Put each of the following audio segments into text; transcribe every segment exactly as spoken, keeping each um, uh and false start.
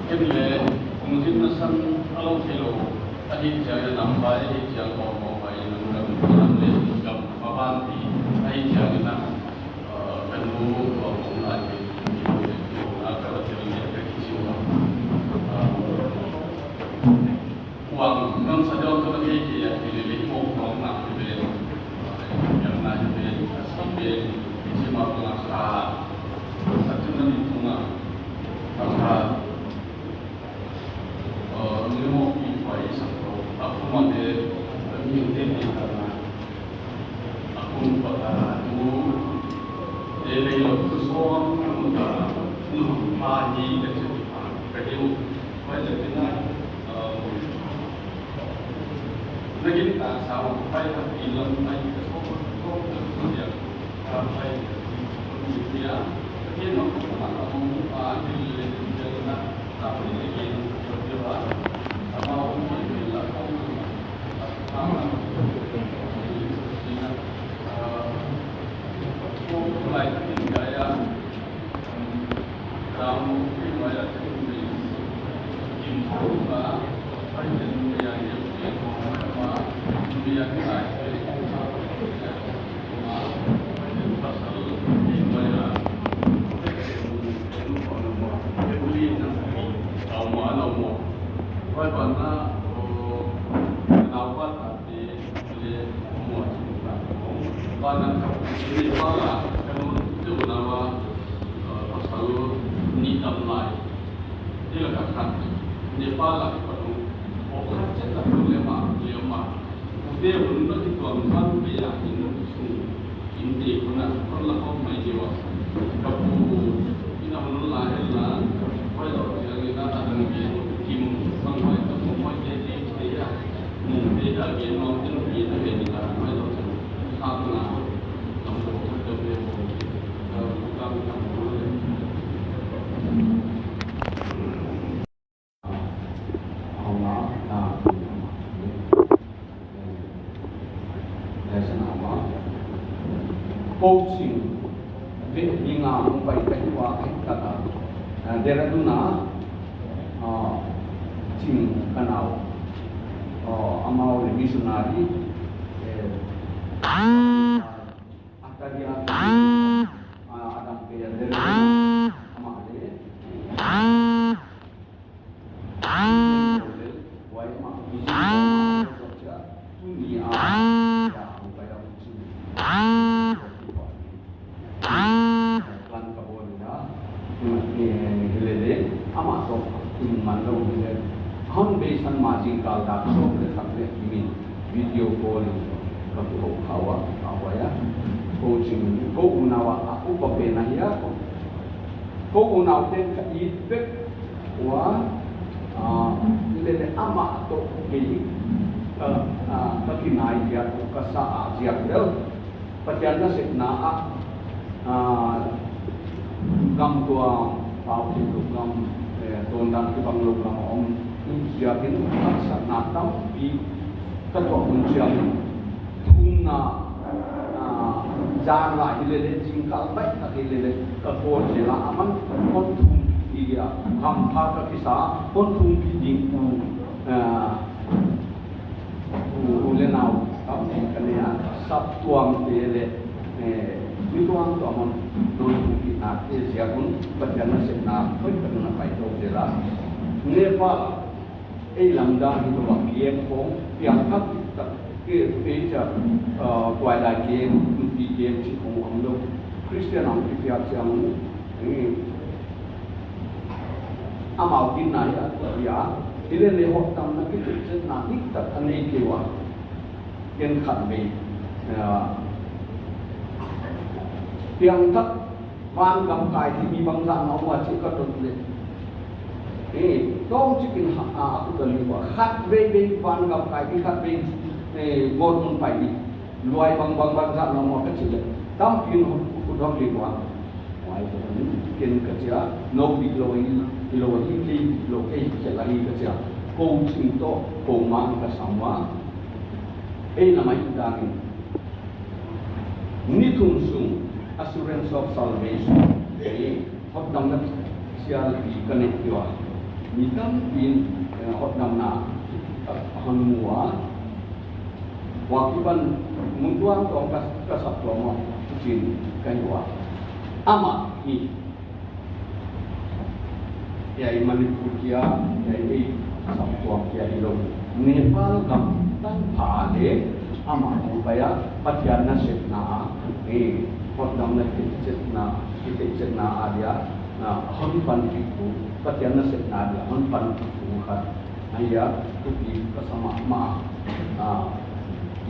Ken le kong zin na san a lo thei lo, ahi ciangin a nampai, ahi ciang kawkaw pai, nang gam, nang le gam maban ti, ahi ciangin a, eh, ka nu kong lai hi, a ka la thei le ka kici ua. Uang nang sa diam tu na kei kei a kei le le mawk tawng na kei le, yang na kei le, a si le, si ma ko na sa, sa tu na ni tu na, sa, eh, ni mawk i kuai sa ko, a kuma de, ni te ni ta na. A kum pata nu, e lei lo tu sawm a nu ta, nu pha hi ka ci pha ka hi u. Pai le ti na, um, na gin ta sa u pai ta ti lam pai ka sawm a sawm a sawm a dia ka pai ka ti a ka ti na ka ma ka mu a ti le ti na. Nepal ah ka tung, aw khat ciat a tung le mah, le mah. Ute hun na kituam zan pe a inn sung, innte hun a, hun la khawm mai deuh a. Ka pu inn a hun la hen la, hoi lo ciang inn a, a dang gen, kim sang hoi, ka pu hoi te te te a. Mung te a gen nuam te, mung te a gen nuam, hoi lo ciang. Sa na, lam lo, ka pe, ka pu ka mi kam lo le. Coaching ve dinga hong pai ka hi ua, ka hi kata, eh, Dehradun a, ah, Cing ka nau, ah, amau le missionary, eh, a tari a, ah, a dam pe a Dehradun a, amah le Video call in ka pu ho kha ua, a huai a. Coaching, ko unau a, a upa pen ahi a, ko unau pen ka it bek ua, a, lele amah tawh kei, a, a, ka kinai dia, ka sa a ziak bel. Pathian nasepna ah, ah, gam tua pau khin lo gam, eh, tuandan kibang lo gam a om, tua ziakin haksatna tampi ka tuah hun ciangin thumna, ah, zan lai hi lele, zingkal baih tak hi lele, ka kawl zel a, aman hon thumpih ding a, hampha ka kisa, hon thumpih ding, ah, U, u le nau tampi ka nei a, saptuamte le, eh, mi tuamtuam hon, non thupihnate ziak un Pathian nasepna hoih tak na pai to zel a. Nepal, Ei lamdang hi lo a, game khong piangthak tak, ke, ke cia, uh, tuailai game, nupi game ci khong om lo. Christian ang kipiak ciang, eh, amau dinna hi a, hi a, hi le le hotdamna kicetcetna diktak a nei kei ua. Ken khat vei, uh, piangthak Van gam kai hi mi bangzah na om a ci ka dot le. Eh, tawng cikin ha, a, a kut a li ua. Khat vei vei van gam kai hi khat vei, eh, gawt mun pai hi. Luai bang bang bangzah na om a ka ci le. Tampi in hut, hut hot li ua. Luai bang ken ka ci a, no bit lo hi, hi lo hi, kei bit lo, kei hi kei la hi ka ci a. Ko cing tawh, ko mang ka sam ua. Ei na mai dangin. Ni thum sung Assurance of Salvation, eh, hotdamna sial i ka neih tua. Mi tampi in, eh, hotdamna, eh, a hon mu a. Tua kipan mun tuamtuam ka, ka saptuam ah, cin ka hi ua. Amah hi. Hiai Manipur kia, hiai ei saptuam kia hi lo. Nepal gam tanpha le amah hong pai a, Pathian nasepna a, eh, hotdamna kicetna, kicetna a dia, ah, hon panpih tu, Pathian nasepna a dia hon panpih tu khat. Ahi a, thupi ka sa mahmah a,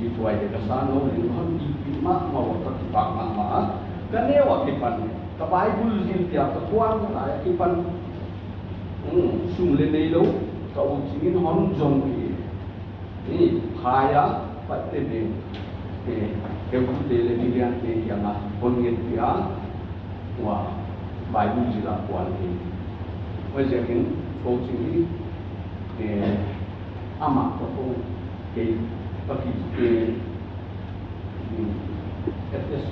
i tuai te ka sa no ling hon i pi mahmah a, ka kipak mahmah a, ka neu a kipan ka Bible zil tia ka kuan ka lai a kipan, um, sum le nei lo, ka u cingin hon zong pi. Ni, phai a, pat te beng. Eh, keu te le milian te kiang a, hon ngen pi a, ua, Bible zil a kuan te. Ua ziakin, ko cingin, eh, amah ka ko kei, ka ki, eh, mm, et es,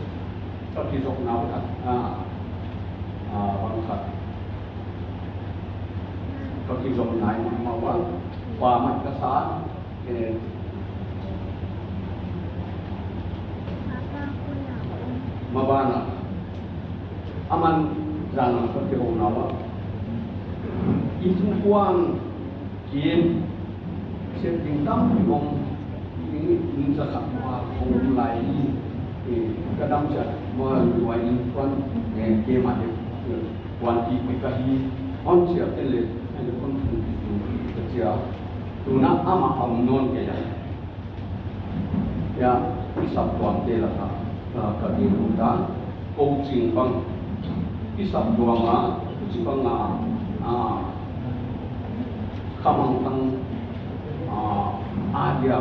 ka kizopna uh, ah, ah, bang khat. Ka kizopna uh, ma, ma, bang, pa mat ka sa, eh, ma bana. Aman zan lam ka kizopna uh. Itu kuan Game, setting tampi om, inn, inn zakhat ma om lai hi, eh, ka dam ciang, ma luai inn kuan, eh, game ah, eh, kuan kik ka hi, hon ciah pen le, eh, hon thum kik tu, ka ciah, tu na amah a om nawn kei a. Ya, i saptuamte lakah, ah, ka gen uh ta, ko cing bang, i saptuam ah, ko cing bang ah, ah, khamangthang, ah, a dia,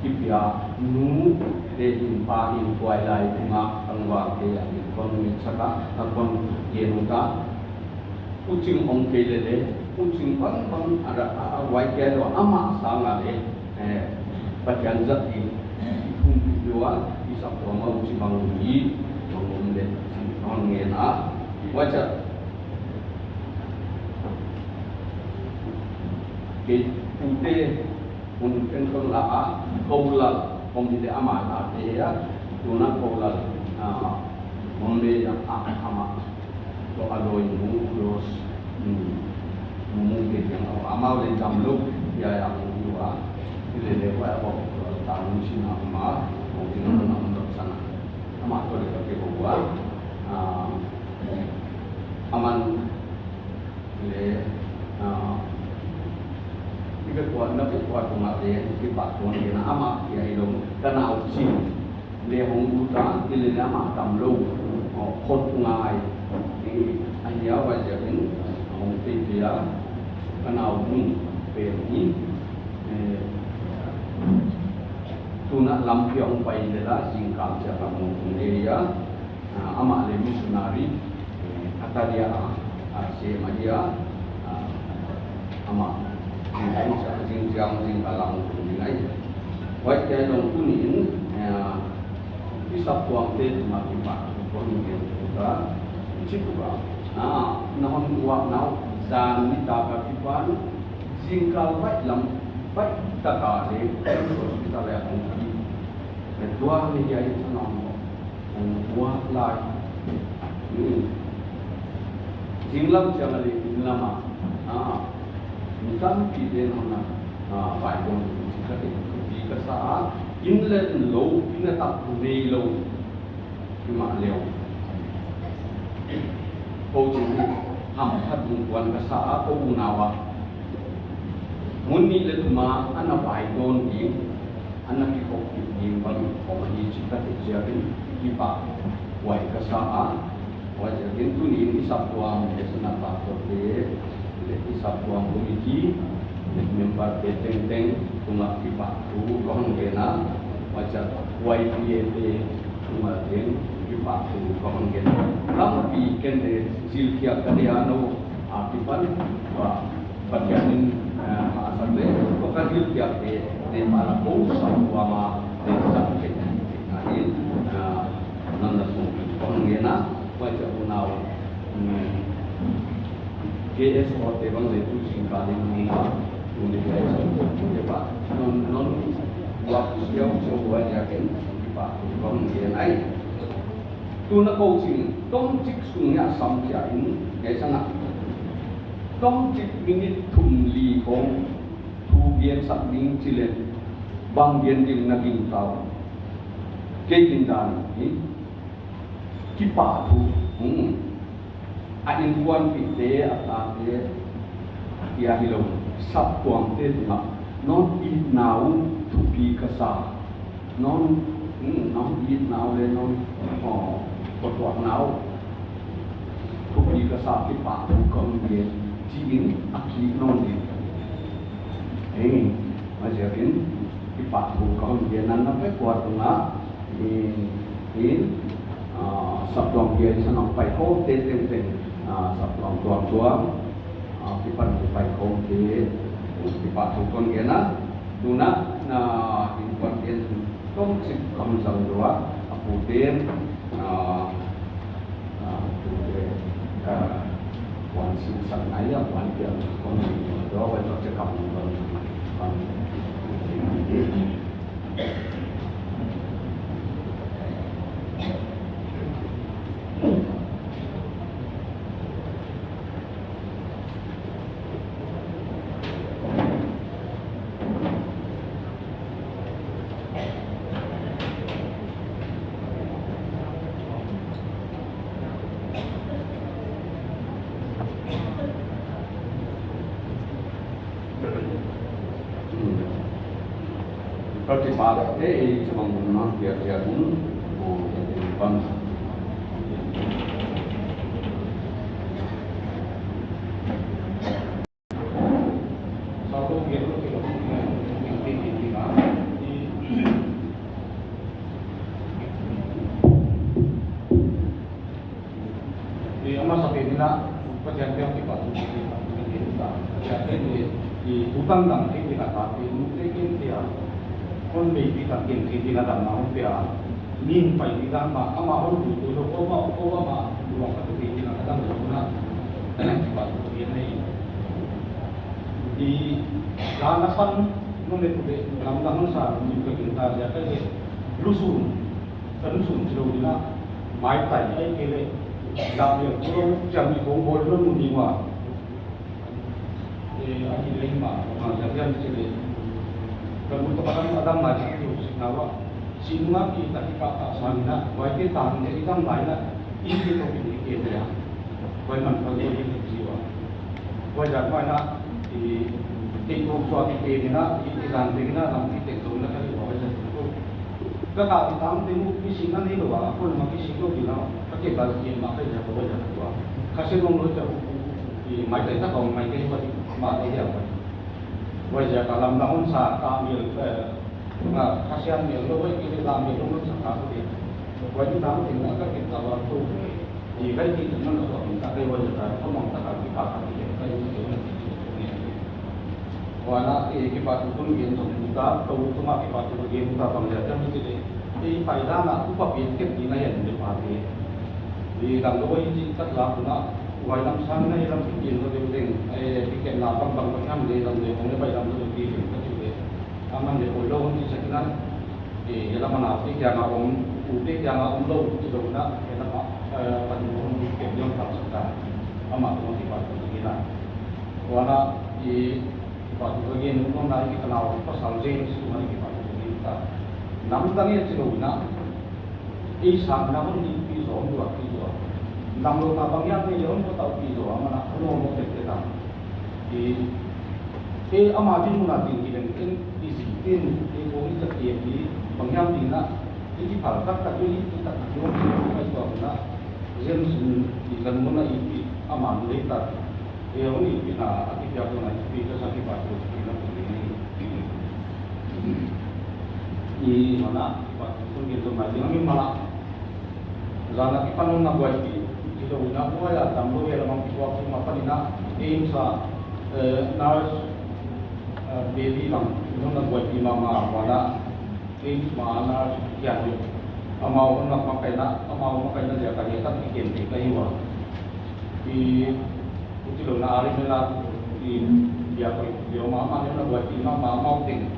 i pia, nu, te in pa in tuailai, tungah, tangval te, a in kon mi saka, a kon gen uh ta, Kucing om kei lele, kucing bangbang a, a, a, huai kei lo, amah sang a le, eh, Pathian zat ding, i thum pi lo a, i saptuam a kucing bang hi, bang om le, hong ngen a, huai ca, kei pute, Hun pen kon la a, ko lal, om hi le amah la te a, tuna ko lal, a, om le a, a, amah. Ko a loi mu, los, mm, mu ke tiang a, amah le jam lo, ya ya mu yu a, le le ko a ko, ko ta mu sin a ma, ko ti no na mu dok sana. Amah ko le ko ke ko wa, a, aman, Le, ah, i ka tua, na ka tua tungah le, i pa tua le na amah kia i lo, ka nau cin. Le hong ut a, i le le amah tam lo, oh, khot ngai. Ni, a hia wa zia in, hong te te a, ka nau mun, pe ni, eh, tuna lampi hong pai le la, zingkal cia ka mun tung le a, Ah, amah le missionary, eh, a tadia a, a, sem ahi a, ah, amah, zingkal, zingkal, zingkal lam tung ding ahi. Huai kia nong tunin, eh, i saptuamte tungah kipak, tuan gen tuka, i ci tuka. Ah, na hon tuak nau, zan ni taka kipan, zingkal baih lam, baih taka le, hospital le hong ki. Eh, tuak ni kia i tanong. Hong tuak lai. Hmm. Zinglam ciang a le, zinglam a. Ah. Mi tampi te nong na. Ah, vai don ding ci ka teh, thupi ka sa a, inn le lo, inn a tak nei lo, i mah leh ko cing hi, hamphat ding kuan ka sa a, ko unau ah mun nih le thum a, a na vai don ding, a na kikhop kik ding bang khawng ahi ci ka teh ciangin, kipahhuai ka sa a, huai ciangin tuni in i saptuam, i sanah pastorte, i saptuam committee memberte tengteng tungah kipahthu ka hong gen a, huai ciang Y P A te tungah teng kipahthu ka hong gen. Lampi ken le zilkhiak ka nei a, no a kipan, ah, Pathian in, ah, a sak le, ko ka zilkhiakte, Nepal a ko saptuam a, sak kei in, ah, nan na sung ka hong gen a, huai ciang unau, um, K S O te bang le tu zingkal in ni a, tu ni K S O te ba, non, non, wa ku siau siau wa ya ken, kipahthu ka hong gen ai. Tu na ko cing, tomcik sung ya sam cia in, ya sana. Tomcik minit thum li kong, thu gen sak ding ci le, bang gen ding na gingta uh. Kei gingta hi, kipahthu, hmm. A innkuanpihte, a tate, a kia hi lo, saptuamte tungah, non itna uh thupi ka sa, non, hmm, non itna uh le non, oh, phutuakna uh thupi ka sa, kipahthu ka hong gen, ci-in a kik nawn ding. Hei, a ziakin, kipahthu ka hong gen, nan na pek kua tungah, in, in, ah, saptuam bia i sanong pai khawmte tengteng, ah, saptuam tuamtuam, ah, kipan kipai khawmte, kipahthu kon gen a, tuna, na, in kon gen, tong cik kam zang dua, a pute, ah, ah, pute, ah, wan sin sang nai, ah, wan piang kon gen dua, wan tok cik kam kon, kon, I a masa pen in ah, Pathian peuh kipahthu, Pathian peuh kipahthu, Pathian peuh i, i, tu tang dang thei ding a tate, nu te ken te a, hon meipi tak ken thei ding a damna hon pia, min pai ding dan mah, amah hon tu tu lo, ko mah, ko mah, luang ka tu thei ding a dam lo na, kipahthu kigen nei. I, dan a san, nu le tu le, lamdang hon sa, min ka kin ta, ya ka le, lusun, Ka nusun ci lo ding a, maitai ahih kei leh, lam lian tu lo, ciang mi kong bawl lo mun ding ua. Eh, ahih leh mah, mah ciang ciang ci leh. Ka nu ka pa dang a dang lai ci lo sik na ua. Sik nung a ki ta ki pa ta sang na, wai te tang te i dang lai na, i ki to ki ni ke lia. Wai man ka lo i ki ci ua. Wai zat wai na, i, i kong sua ki ke ni na, i, i zan te ni na, lam ki te to na ka li ua wai zat ko. Ka kah i tang teng uh, kisik na nei lo a, a phone ma kisik lo ding a, ka kepal kien ma ka i zat ko, ka zat ko a. Ka se nong lo zat ko, i maitai tak a om mai kei va, ma kei zat ko. Vai zat ka lamdang hon sa, ka mial, eh, ka, ka sian mial lo, vai kei lamdang hon sa ka ko ding. Vai i tang teng a ka kepal va ko. I kai ti tun man a suak in ka kai wan a ka, ka mang ta ka ki ka ka ki ka kai ti tun a ti tun a. Wan a, eh, kipahthu tun gen tun ta, ka u tun a kipahthu gen ta bang ya, ya mi ti de. Eh, pai da na, u pa pi ket ti na yan de pa ti. I dang do i ti kat la tun a, wai lam sang na i lam ti gen do de ding. Eh, ti ket la bang bang bang nam de lam de, ong de pai lam do ti de, ka ti de. A man le ol lo hong ci sak in a, eh, lam a naute kiang a om, ute kiang a om lo ci lo in a, eh, lam a, eh, pan hong kep ni hong tam sak ta. Amah hong kipahthu in a. Tua na, eh, Kipahtu ka gen uh, nong nai ki tanau pasal James uh mah i kipahtu ka gen ta. Namdang i a ci lo in ah, ei sangna hon dingpi zaw, hon duatpi zaw. Dang lo ta bang hiam ei le hon pua tauhpi zaw, a man ah hon hon hon tek tek a. I, ei ama ding mun a ding hi leng ken i zi tin, ei kong i tek tek i bang hiam ding ah, i kiphal taktak i, i taktak i hong ci lo mai tua mun ah, James in i zan mun ah i, i ama mun lei tak. E, hong ipina a kipiak dong a ipi ka sa kipahtu kipina kong gen hi. I mana kipahtu kong gen dong a ding a mi mala. Zan a kipan hong na buaipi ci lo in ah buai a tam lo e lamang kituak ma panin ah AIIMS a, eh, nurse, eh, baby bang hong na buaipi mahmah mana. Kei ma na kian hi. Amau hong nak makaina, amau makaina dia ka dia tak kiken te ka hi wa. I uti lo na ari mela i dia ko dia ma ma na buai ti ma ma mau ting.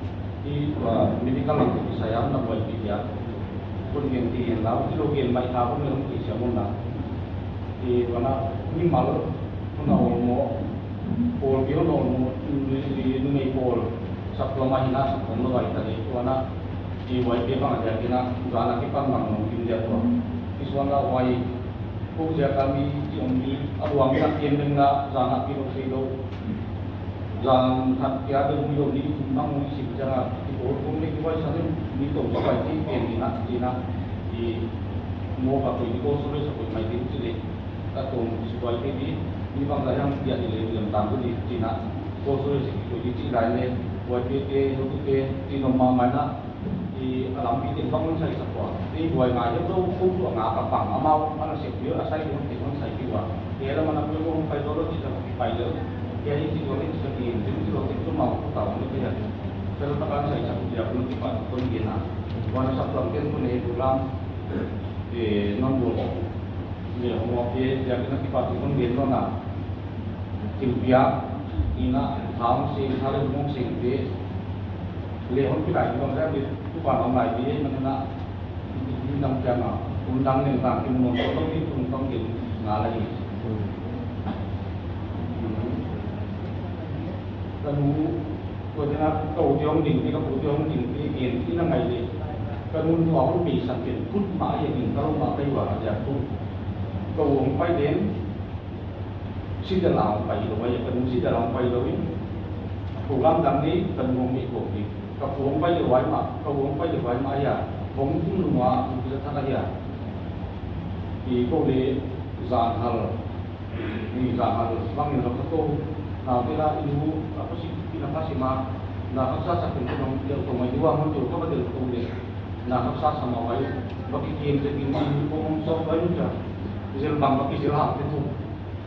I wa medical lang ti saya na buai ti dia. Kun gen ti la uti lo gen mai ta ko ni ti sia mun na. I wana mimal huna olmo, pawl pia huna olmo, numei pawl sak tua mah hina sak tua mah vai ta dei tua na. I buai pia bang a dia kina zana kipan bang nong kim dia tua. I suan la huai ko dia kami ti om ni a luang na kim deng na zana pi lo sei lo. Zan khat kia deuh mi lo ni mang mi sim ciang a, i pawl kong le kibai sa deuh mi tong ka bai ci pen ni na ci na, i maw ka koi ni ko sure sa koi mai ding ci le. Ka tong si bai te ni, ni bang da yang kia ni le ni lam tang ko ni ci na, ko sure si koi ni ci lai le, bai te te, no tu te, ci no ma mai na, I a lampi te bang hong sai sak ua. I buai ngai deuh lo ko tua nga ka pang amau a na sep deuh a sai deuh te hong sai deuh ua. Te la mana pui hong pai deuh lo ci sak pai deuh. Te i ci tua le ci sak in ci ci lo te tu mau ko tau ni te ya. Te la ta kan sai sak ya ko ti pa ko ni na. Wan sak lam ken ko ne ko lam. E non bo. Ni hong wa ke ya ko na ti pa ko ni na. Thilpiak ina, hong seng, hale hong seng te le hong pilai hong zem di, tu pan hong lai di, nang na, nang kiang a, kum dang neng tang kim nong ko di tung tong din nga lai. Ka nu, ko dina, ka u di hong ding di, ka pu di hong ding di, gen ina ngai di. Ka nu nu hong pi san pen, put ma ya ding, ka lo ma ka yu a, ya tu. Ka u hong pai den, Sida lau pai lo ai, ka nu sida lau pai lo in. Program dang ni ka nu hong mei ko ni. Ka pu hong pai lo ai ma, ka u hong pai lo ai ma ai a. Hong tung lua, hong kisa thak ai a. I ko le zan hal. Ni zan hal, bang ni lo ka ko. Nau te la i nu, a ko si, i na ka si ma. Na ka sa sa kun ko nong, ya ko mai dua, hong tu ka ba del ko le. Na ka sa sa ma ai. Ba ki kiem te ki ma, ko hong so ba yu ja. Zel bang ba ki zel ha te tu.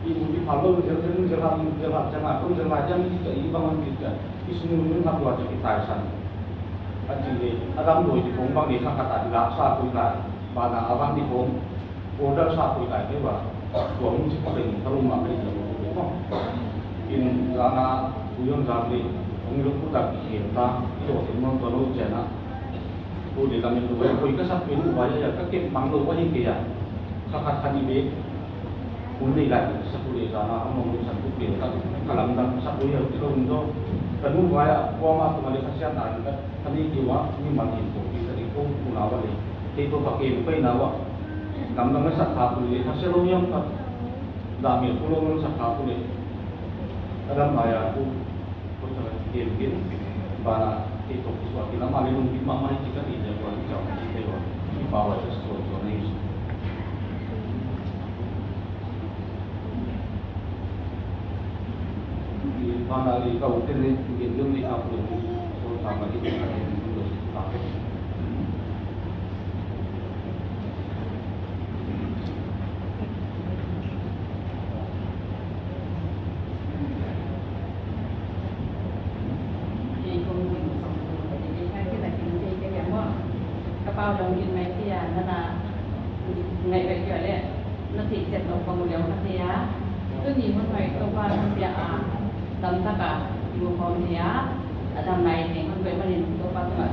I mu i phal lo zel zel zel ha zel ha ciang a ko zel ha ciang i ka i bang an ti ciang i snu nu na tua ciang i tai san. A ci le a dam doi ci kong bang ni kha khat a di lak sa pui lai ba na a bang di kong order sa pui lai te ba tua mu ci ko le ni ka lum ma ka i zel ko ko. In za na ku yon za le kong lo ku ta ki ta i lo te mo to lo ciang na. Ko le lam in lo ko i ka sa pui lo ba ya ka ke mang lo ba hi ke ya. Kha khat khat i be. Hun nei lai, sakul le zana, a mong san tu pen ka, ka lamdang sakul le ti lo in do. Ka nu vai a, kuama tu ma le kha sian na in ka, ka ni ki wa, ni ma kin ko, ki ka ni ko, ku na wa le. Te ko ka ke, pe na wa. Lamdang le sa ka ku le, kha sia lo yang ka. Da me ku lo sa ka ku le. Ka dam vai a ku. Ko sa ka ken ken, bana, kei ko kusua, kei lama le lungkip mahmah hi ci ka ti le, ko ni cau ci te ko, i pau a just ko, ko ni. I bana le kau te le, ken ken ni a ko ni, ko sa ka ti ka ni, ko sa ka ti. Ka pau dong kin mai tia na na ngai bai kio le na ti chet lo pang leo ka tia. Tu ni mun mai to pa na tia a dam ta ka yu hom tia. A dam nai teng hon bai manin to pa tu a.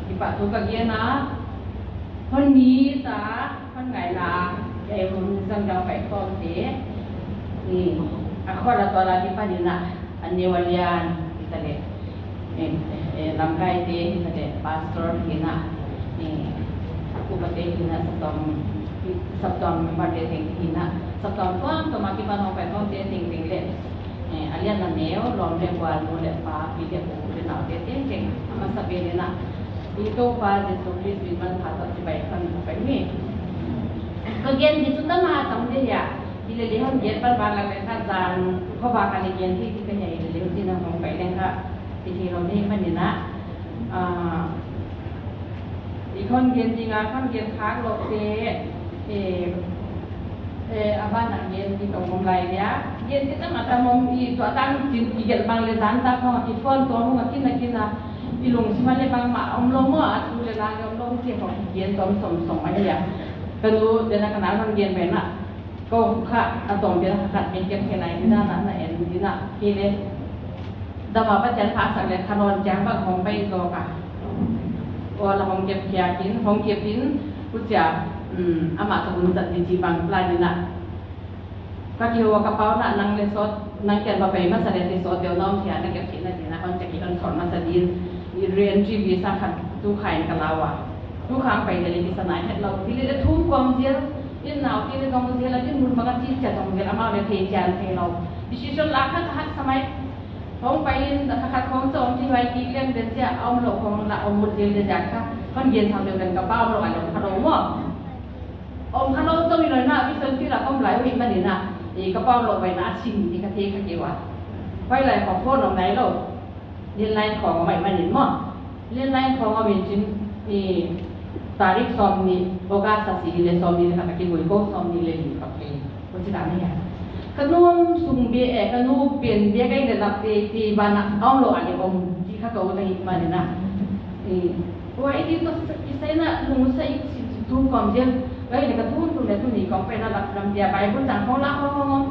Kipa tu ka gia na. Hon ni ta, hon ngai na, kei hon sang dau pai khom te. Ni, a khua la tua la kipa ni na, a neu a lian, Tale, eh, eh, lamkaite hi tale, pastor hi na, eh, upate hi na, saptuam, saptuam member te teng hi na, saptuam tuamtuam a kipan hong pai tuamte tengteng le, eh, a lian a neu, lawm le gual, nu le pa, pi le pu, u le naute tengteng, a masa pen hi na, i Topa Jesu Khrist min manpha tawh cibai kan pai mi. Ka gen hi cu tama tam te hi a, hi le le hong gen pan vang lak le kha zan khuavak a le gen hi ti ka hi a, hi le le hong cin a hong pai leng kha ti hi lo ni manin ah, ah, i khon gen ding a khon gen khak lo te, eh, eh, a ban a gen ti tong om lai lia. Gen ti tam a tam om i tua tang cin i gelh bang le zan tak hong a ki phone tua hong a kin a kin a i lungsim a le bangmah om lo maw, a thu le la le om lo ci hong ki gen tom som som a hi a. Ka nu den a ka nau hong gen pen ah. Ko kha a tawm pen khat pen kep khe lai dina na na en dina hi le. Dama Pathian pha sak le kha nawn ciang bang hong pai zo ka. Aw la hong kep khia kin hong kep in kucia, um, ama ka hun zat di ci bang plan dina. Ka kiho ka pau na nang le sawt nang kian ba pai masa le ti sawt deuh na om khia na kep khia na dina hong ciak i hong sawt masa din. I rian ci visa khat tu kha in ka lau a. Tu kha ang pai le le visa nai het lo. Hi le le thum kuam zial. In nau ti le dong zial a din mun bang a ci cia dong zial amau le thei cian thei lo. Decision la kha ka hat samai. Hong pai in da kha khat hong cawm ti vai ki lem den cia a om lo hong la om mut zial le cia kha. Hong gen sam le den ka pau om lo a lo kha lo maw. Om kha lo cawm i lo na mission field a om lai uh i manin ah. I ka pau lo vai na a sin i ka thei kha keu a. Vai lai kha phone om nai lo. Lian lai khawng a maih manin maw. Lian lai khawng a min cin i tarik sawm nih August a si le sawm nih le khat a kigui ko sawm nih le li khat kei. Ko ci ta ni a. Ka nuam sung bia e ka nu pian bia kai le lap te te bana a om lo a le om ci kha ka u ta hi manin ah. I ua i ti to kisai na lung sa i si tu kawm zial. Kai le ka tu tu le tu ni kawm pen a lap lam bia Bible cang khawng la khawng khawng.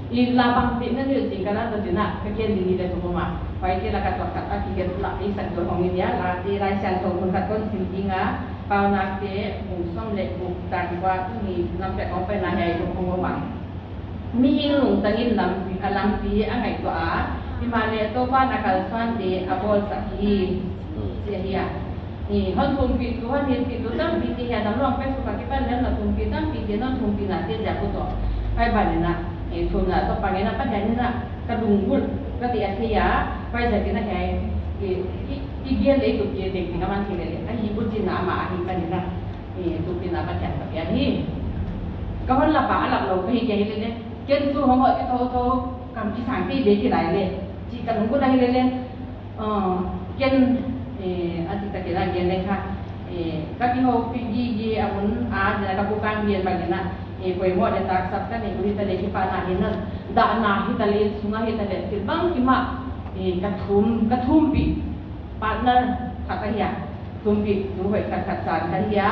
I la bang ti na ni zing ka la ta ti na ka kian ding ni le tu ma. Pai ti la ka tuak khat a ki kian la i sak tu hong i dia la ti lai sian to kun khat kon sin ti nga. Pau nak te bung som le buk tan kua tu ni lam pe kong pe na yai tu hong bang. Mihing lungtang in lampi a lampi a ngaihtuah a, himah le Topa na kalsuante a bawlsak hi. Ci ahi a. Hon thumpih tu hon hilpih tu tampi ti hi a, nam luang pek suk a kipan lem na thumpih tampi ti non thumpih na te ziak uh tawh. Pai ban in ah, thumna tawh pang in ah Pathian in ah ka lunggulh ka ti a thei a, pai ziak in ah hi a, i gen lei tuk ti teng ting a man thei lele a hi bucin ah amah a hi ban in ah. Tupin a Pathian ka pian hi. Ka hon lapa a lap lo ka hi kei hi lele. Ken cu hong hawh ki thotho kam kisang tei be ki lai le. Ci ka lunggulh a hi lele. Ken a ti takin a gen le kha. Ka kihopih gigi a hun a dina ka pukang gen bangin a poimawh le taksap ka neih uh hi ta le kipahna hi na dahna hi ta le sungah hi ta le thil bang kimah ka thum ka thumpih partner khat ka hi a. Thumpih tu hoih khatkhat caan ka hi a.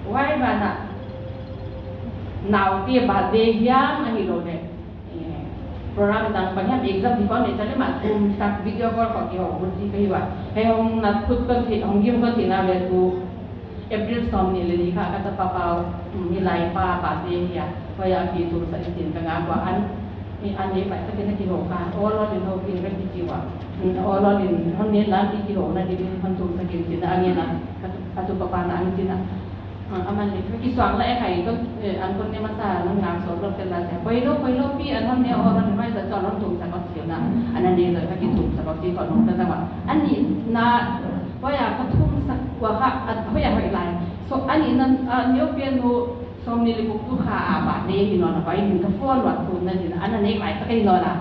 Huai banah naute birthday hiam ahi lo le program dang bang hiam exam ding kong neih ciang le mah thumsak video call kong kiho hun ci ka hi ua. Hei hong nat khut kon thei hong gim kon thei na ve tu April sawm nih le li kha ka tapa pau hi lai pa birthday hi a. Huai a pi thumsak i cin ka ngak ua an. An nei pai takin a kiho kha aw lawlin ho kin ka kici ua. Aw lawlin hon nen lam ki kiho na dingin hon thumsak in cin a ngen a ka tu papa na an cin a. A man le ka kisuang la e khai kon an kon ne masa nang ngak sawt lawm tel la sia koi lo koi lo pi an hon ne aw lawlin mai sa cawlawm thumsak a cin a. An a ne zoi ka kithumsak a ci kawlawm ka zang ua. An nih na huai a ka thumsak ua kha huai a hoih lai. So an nih na neu pian nu Sawm nih le guk tu kha a bah ne hi nawn a pai hin ka phone luat tu na din an a nek lai tak hi nawn a.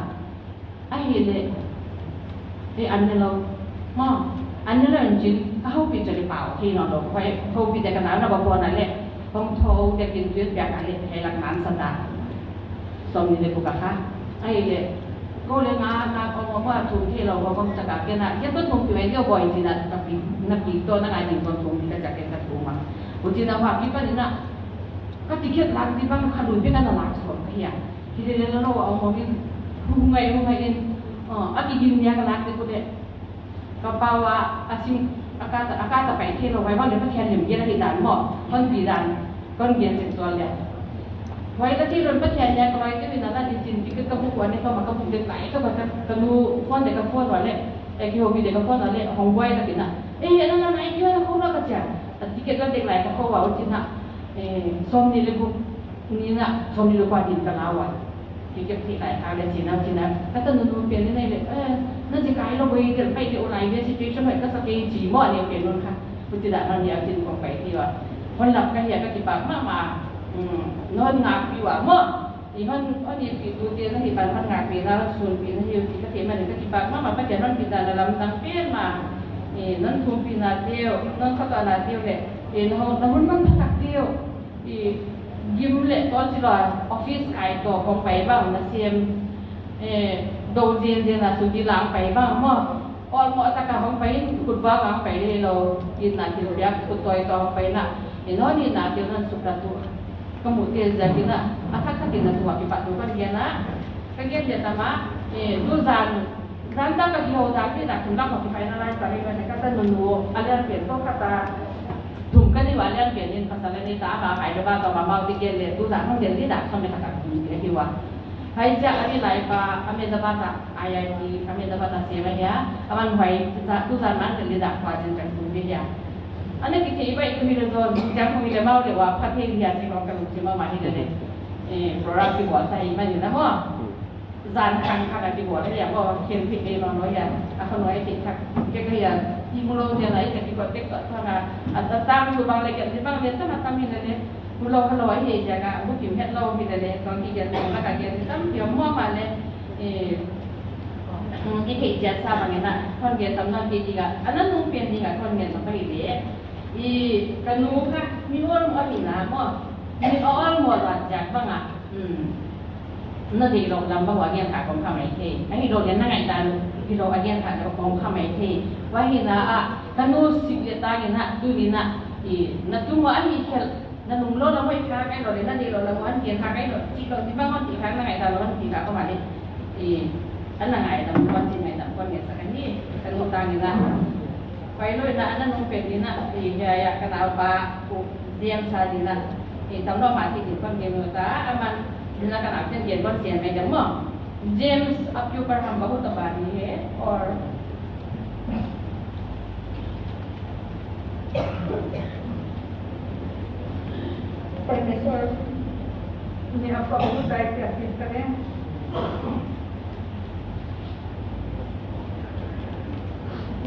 A hi le e an ne lo maw an ne lo in cin ka hopih cale pau hi nawn lo ka hopih te ka nau na ba phone a le hong tho te kin tuin piak a le hei lak nan sa ta. Sawm nih le guk a kha a hi le ko le nga nga ko mo mo a thum thei lo ko kong caka kena kena ko thum pi mai deuh bawi cina ka pi na pi to na ngai ding ko thum pi ka caka kena ka thum a. Ko cina hua pi pa dina Ka ticket lak ding bang kha lui bek a na lak suak ka hi a. Hi le le na lo a om om in hu ngai hu ngai in a kigin nia ka lak ding ku le ka pau a a sing a ka ta a ka ta pai thei lo vai bang le Pathian lim gen a hi dan maw hon pi dan kon gen sek sual le. Vai ka thei lo Pathian nia ka vai te min a na di cin ticket ka buk Wan ne pa ma ka buk dek lai ka ba ka, ka nu phone dek ka phone wa le, eh, ki hobi dek ka phone wa le, hong buai ka tina. Eh, na na na, eh, ki wa na khong na ka cia. A ticket la dek lai ka khong wa u tina. Eh, som ni le buk ni na, som ni le kwa din ka la wa. Ki kep ti lai ka le tina, tina. Ka ta nu nu pian ni na le, eh, na ji kai lo boi del pai de o lai de situation hoi ka sa ke ji mo ne pian nun ka. U tina na ni a tin kong pai ti wa. Hon lap ka hia ka ki bak ma ma. Hmm, non ngak pi wa mo. I hon, hon i pi tu te na hi ban hon ngak pi na, hon sun pi na hi u ti ka te man ka ki bak ma ma pa te non pi na na lam dang pen ma. I non thum pi na teu, non kha ta na teu le. I na hon, na hon man thak teu. I gim le to si lo office kai to kong pai bang na siam. Eh, do jen jen na su di lang pai bang mo. Ol mo ta ka hong pai in, kut ba ka hong pai le lo. Ina til biak kut toi to hong pai na. Ino ni na til nan suk ta tu. Ka mu te zia ki na. A thak thak in na tu a ki pa tu kan gen na. Ka gen dia ta ma. Eh, tu zan, zan ta ka ki ho ta ki na kun la ko ki pai na lai ta le na ka ta nu nu. A lian pian to ka ta. Thum ka ni wa lian pian in pasal ni ta ba pai le ba to ba mau ti gen le tu zan hong gen ni da som le ka ta kun le ki wa. Hai zia a ni lai pa a me da ba ta. I I T Ahmedabad a sem ahi a, a man huai tuzan man ka lidah khua cin kan tung ve hi a. A na kithei baih ka mi le zaw, zong ziang kong hi le mau le ua pha thei hi a ci kong ka lungsim a mah hi le le. Eh, program kibawl sa hi man hi na maw. Zan khang khang a kibawl hi a maw, khen thei kei maw maw hi a. A kha nuai thei khak kek hi a, i mu lo zia na i ka kibawl tek tawh thang a. A ta tang lu bang le kian hi bang le ta na tam hi le le. Mu lo kha lo ahi ziak a, mu kim het lo hi le le, tawng kigen tawng lak a gen tam piom muam a le, eh, mm, i theih ciat sa bangin a, khon gen tam nawn kei ding a, a na nung pian ding a khon gen tam ahi le, i ka nu kha mi olmawh ahi na maw, mi a olmawh luat ziak bang a, mm, na deih loh lam bang ua gen kha kong kha mai thei, ahi lo le na ngaihdan hi lo a gen kha kong kha mai thei, ua hi na a, ka nu sik le tangin a, tuni na, i na tung ua ahi khelh, na nung lo na hoih kha kai lo le, na deih lo na muan pian kha kai lo, cih lo, cih bang on cih kha na ngaihdan lo on cih kha ko mah le. Eh, an na ngaidam kuan cih ngaidam kuan ngen sak ahi, ka nu tangin a. Pai lo in a, an na nung pen in a, eh, hia ya, ka naupa, ku, James a din a. Eh, tam lo mah cih din kuan ngen lo ta, a man, din a ka nau ten gen kuan sian ngaidam mo. James, आपके ऊपर हम बहुत आभारी है और परमेश्वर ने आपको बहुत दायित्व अर्पित करें।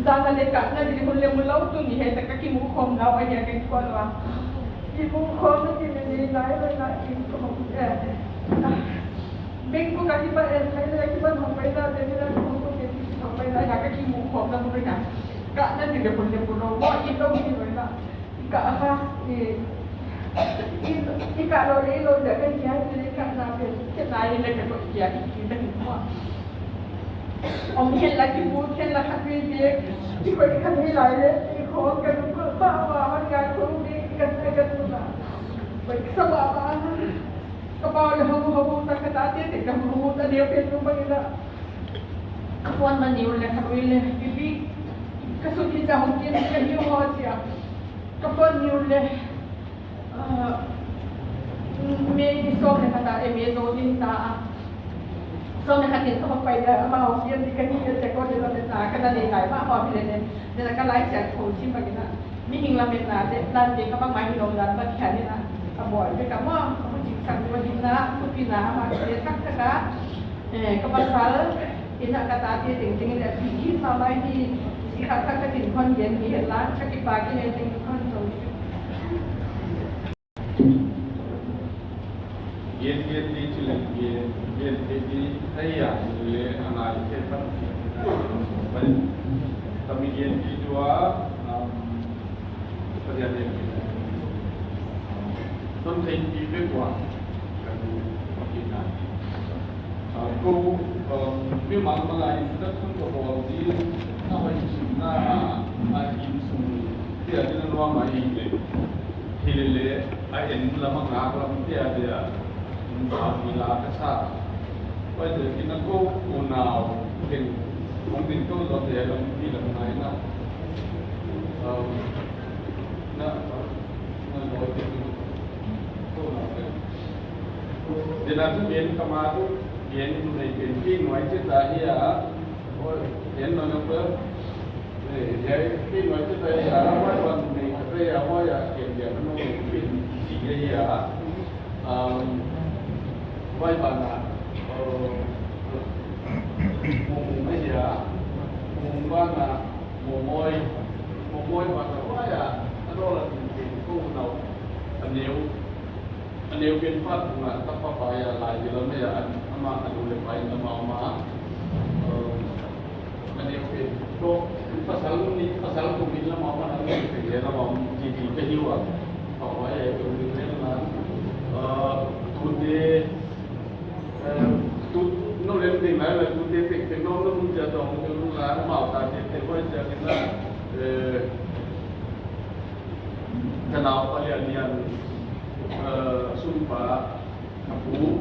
Zan a le kah na ding hun le mu lo tuni he ta ka kimuh khawm nau a hia ka kikual ua. Kimuh khawm na ti le nei lai lai na kimuh khawm. Bengkok a kipan, eh, Thailand a kipan hong paina te ni na, Bengkok a kipan hong paina, ya ka kimuh khawm na mu na. Kah na ding le hun le mu lo, mo i lo hi lo na. I kah kha, i, i, i kah lo le i lo le kan kia, i le kah na pe, kia na i le ka ko kia, i ki ta ki mo. Om hen la kimu, hen la khat ve ve, i ko i khat ve lai le, i khawm ka lu ko ba ba, man ka ko ve, i ka ta ka tu na. Ko i sa ba ba. Ka pau le hamu hamu ta ka ta te te ka hamu ta neu pe tu bang ina. Ka phone man niu le ka ui le pipi. Ka su ki ta hong kin ka niu ho sia. Ka phone niu le. Ah, me ni som le ka ta e me zo din ta a. Som le ka tin ka hong pai le ama hong kin di ka ni le te ko le lo le ta ka na le ngai ma ho mi le ne. Ne la ka lai sia ko sim bang ina. Mihing lametnate, lante ka bangmah hi lo dan Pathian in a, a bawl bek a maw, a bucingsak ding a, a thupina amah a thak thak a, eh, ka pasal in a ka tate tengteng in a, a thupina mahmah hi, i khat khat ka tinkhon gen hi hen la, ka kipak hi hen teng khon zo hi. Gen, gen ding ci leng gen, gen thei ding thei a, le a ngai thei pan ci a, pan. Tami gen ding tua, um, Pasian gen ding. Tun thei ding bek ua, kan ding na. Ah, ko, um, mi mang mang a introduction ko bawl ding, a hoih cihna, a, a inn sung, tia ding a nuam a hi le. Hi le le, a en lam a ngak lam te a dia, a mi la ka sa. Pai te ki na ko unau, ken, hong din ko lo te lam, hi lam nai na. Um, na, na lo te ko unau te. Dena tu gen kama tu gen tu nei gen ki nuai cita hi a. Gen no no pe. Gen ki nuai cita hi a. Wai wan nei kata hi a, wai a gen gen no gen si hi a. Wai bana. Mung mung hi a. Mung bana. Mung moi. Mung moi bana wai a. Ano la gen gen ko nau. Aneu. A neu pen phat bunga tapa pa ya lai ya lam ya an ama a du le pai lam ama. A neu pen to pasal ni pasal tu min lam ama an ni pe ya lam ama ti ti pe hiwa. Pa wa ya tu min le lam. Tu de tu no lem ding lai la tu de tek tek no no mun ja dong tu la ma ta de tek wa ja ni la. Ka nau palian lian, eh, sumpa ka pu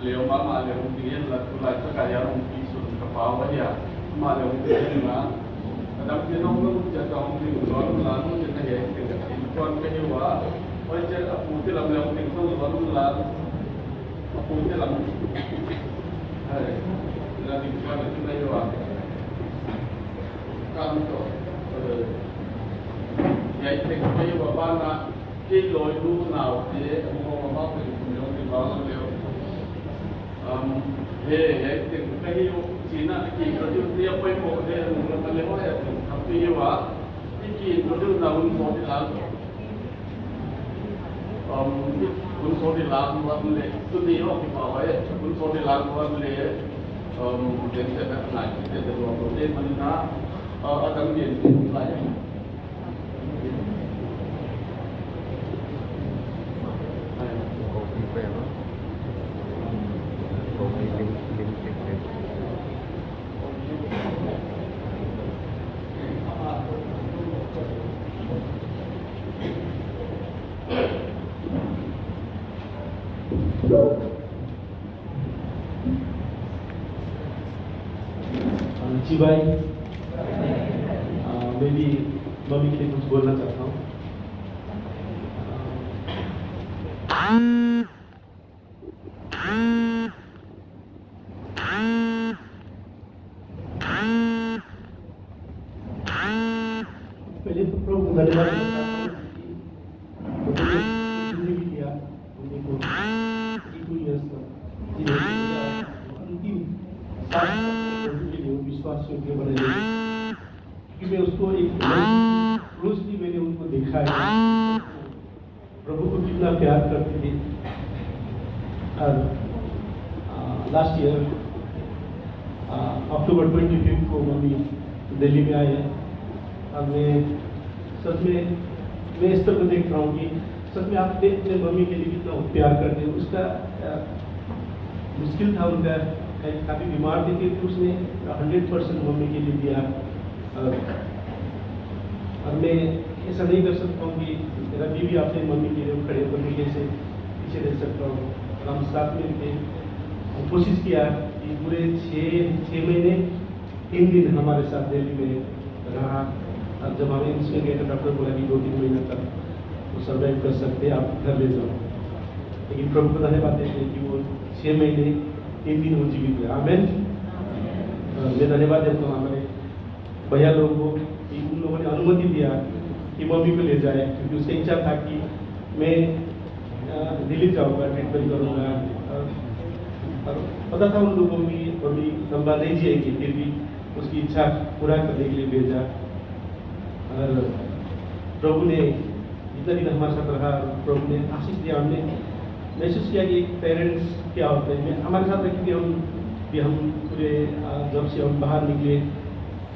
leo mama leo ding la tu lai ka kaya hong pi sun ka pa wa ya ma leo ding la. Adam ke nong nong ja ka hong ding lon la nong ja ka ya ding ka tin kon ka hi wa. Wa ja a pu te lam leo ding lon la. A pu te lam. Hai, la ding ka la ding ka hi wa. Kan to. Eh, ya te ka hi wa ba na. Kei loi lu nau te, a mong a mong te kum yong te bang leo. Um, he, he, te ka hi u, China, ki ka ju te a poi mo he, a mong la ka le ho he, te ka pi wa. Ki ki ka ju na un so di lang. Um, un so di lang wan le, tu ni ho ki pa wa he, un so di lang wan le. Um, den te na na, te te lo ko te man na, uh, a dang bien te lai. जी भाई, अ, मैं भी मम्मी के लिए कुछ बोलना चाहता हूँ। पहले तो प्रभु को धन्यवाद देना चाहता हूँ कि मुझे जिंदगी दिया, मुझे को eighty two years का जीवन दिया, अंतिम सांस तक प्रभु के लिए विश्वास योग्य बनाए रखे। क्योंकि मैं उसको एक closely मैंने उनको देखा है। प्रभु को कितना प्यार करती थी। और, आ, last year, आ, October twenty fifth को मम्मी दिल्ली में आए हैं। और मैं सच में, मैं इस तरह देख रहा हूँ कि सच में आप अपने मम्मी के लिए कितना प्यार करते हो। उसका, आ, मुश्किल था उनका, काफी बीमार थी, फिर भी उसने हंड्रेड परसेंट मम्मी के लिए दिया। और, और मैं ऐसा नहीं कर सकता हूँ कि मेरा बीवी अपने मम्मी के लिए खड़े होकर मैं कैसे पीछे रह सकता हूँ। और हम साथ में थे, हम कोशिश किया कि पूरे छः, छः महीने तीन दिन हमारे साथ दिल्ली में रहा। और जब हम एम्स में गए तो डॉक्टर बोला कि दो तीन महीना तक वो सर्वाइव कर सकते हैं, आप घर ले जाओ। लेकिन प्रभु को धन्यवाद देते हैं कि वो छः महीने तीन दिन वो जीवित रहे। आमेन। और मैं धन्यवाद देता हूँ हमारे भैया लोगों को कि उन लोगों ने अनुमति दिया कि मम्मी को ले जाए, क्योंकि उसका इच्छा था कि मैं, अ, दिल्ली जाऊंगा, ट्रीटमेंट करूंगा। और, और पता था उन लोगों की मम्मी लंबा नहीं जिएगी, फिर भी उसकी इच्छा पूरा करने के लिए भेजा। और प्रभु ने जितना दिन हमारे साथ रहा, प्रभु ने आशीष दिया। हमने महसूस किया कि एक पेरेंट्स क्या होते हैं। मैं, हमारे साथ रहे क्योंकि हम, भी हम पूरे, अ, जब से हम बाहर निकले,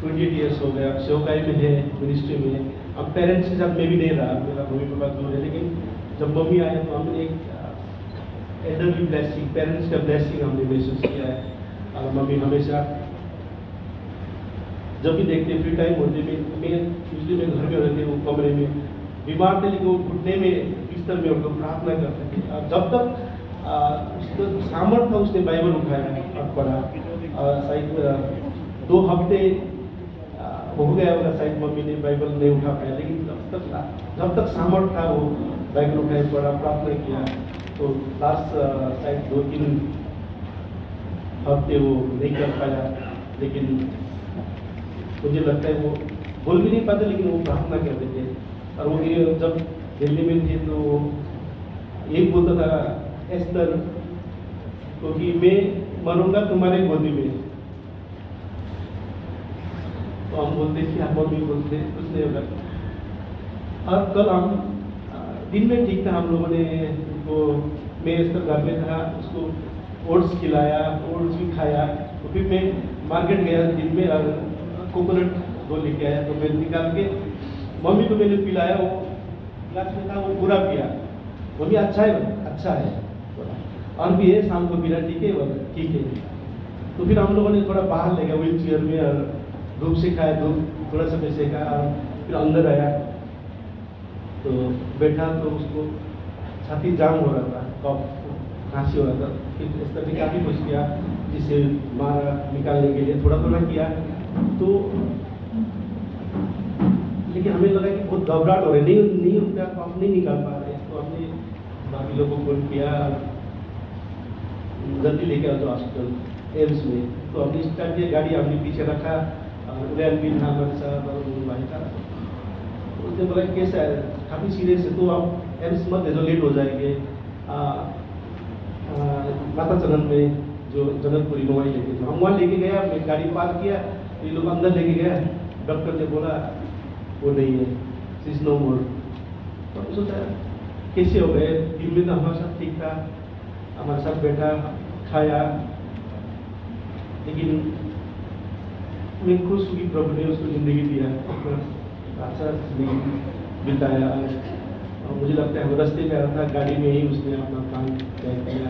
ट्वेंटी एट ईयर्स हो गया, सेवकाई में है, मिनिस्ट्री में है। अब पेरेंट्स के साथ मैं भी नहीं रहा, मेरा मम्मी पापा दूर है, लेकिन जब मम्मी आए तो हमने एक, अ, एल्डरली ब्लेसिंग, पेरेंट्स का ब्लेसिंग हमने महसूस किया है। और मम्मी हमेशा जब भी देखते, फ्री टाइम होते, मैं, मैं, यूजली मैं घर में रहते, वो कमरे में बीमार थे, लेकिन वो घुटने में, बिस्तर में उनको प्रार्थना करते थे। और जब तक, आ, उसको सामर्थ था, उसने बाइबल उठाया और पढ़ा। आ, शायद, आ, दो हफ्ते, आ, हो गया होगा, शायद मम्मी ने बाइबल नहीं उठा पाया, लेकिन जब तक, जब तक सामर्थ था, वो बाइबल उठाया, पढ़ा, प्रार्थना किया। तो लास्ट, अ, शायद दो तीन हफ्ते वो नहीं कर पाया, लेकिन मुझे लगता है वो बोल भी नहीं पाते, लेकिन वो प्रार्थना करते थे। और वो भी जब दिल्ली में थे तो वो यही बोलता था, "एस्तर, क्योंकि मैं मरूंगा तुम्हारे गोदी में।" तो हम बोलते कि हम मम्मी बोलते, कुछ नहीं होगा। और कल हम, अ, दिन में ठीक था, हम लोगों ने उसको, मैं इस तरह घर में था, उसको ओट्स खिलाया, ओट्स भी खाया। तो फिर मैं मार्केट गया दिन में और कोकोनट दो लेके आया, तो मैं निकाल के मम्मी को मैंने पिलाया। वो गिलास में था, वो पूरा पिया। "मम्मी, अच्छा है?" बोला, "अच्छा है।" बोला, "और भी है, शाम को पीना, ठीक है?" बोला, "ठीक है।" तो फिर हम लोगों ने थोड़ा बाहर ले गया व्हील चेयर में और धूप सिखाया, धूप थोड़ा सा मैं सेका और फिर अंदर आया। तो बैठा तो उसको छाती जाम हो रहा था, कफ, खांसी हो रहा था। फिर इस तरह काफ़ी कुछ किया, जिसे मारा निकालने के लिए थोड़ा थोड़ा किया। तो लेकिन हमें लगा कि बहुत घबराहट हो रही, नहीं, नहीं उठा, कफ नहीं निकाल पा रहे। तो हमने बाकी लोगों को फोन किया, जल्दी लेके आओ तो हॉस्पिटल, एम्स में। तो हमने स्टार्ट किया, गाड़ी हमने पीछे रखा, और उदयन भी था हमारे साथ और वो भाई था। उसने बोला, "कैसा है?" "काफ़ी सीरियस है, तो आप एम्स मत ले जाओ, लेट हो जाएंगे।" आ, आ, माता चरण में, जो जनकपुरी में, वहीं लेके जाओ। हम वहाँ लेके गया, मैं गाड़ी पार्क किया, ये लोग अंदर लेके गया। डॉक्टर ने बोला, "वो नहीं है, she's no more।" तो हम सोचा, "कैसे हो गए?" दिन में तो हमारे साथ ठीक था, हमारे साथ बैठा, खाया, लेकिन मैं खुश हूँ कि प्रभु ने उसको जिंदगी दिया, अपना अच्छा जिंदगी बिताया। और मुझे लगता है, वो रास्ते में आ रहा था, गाड़ी में ही उसने अपना प्राण त्याग दिया।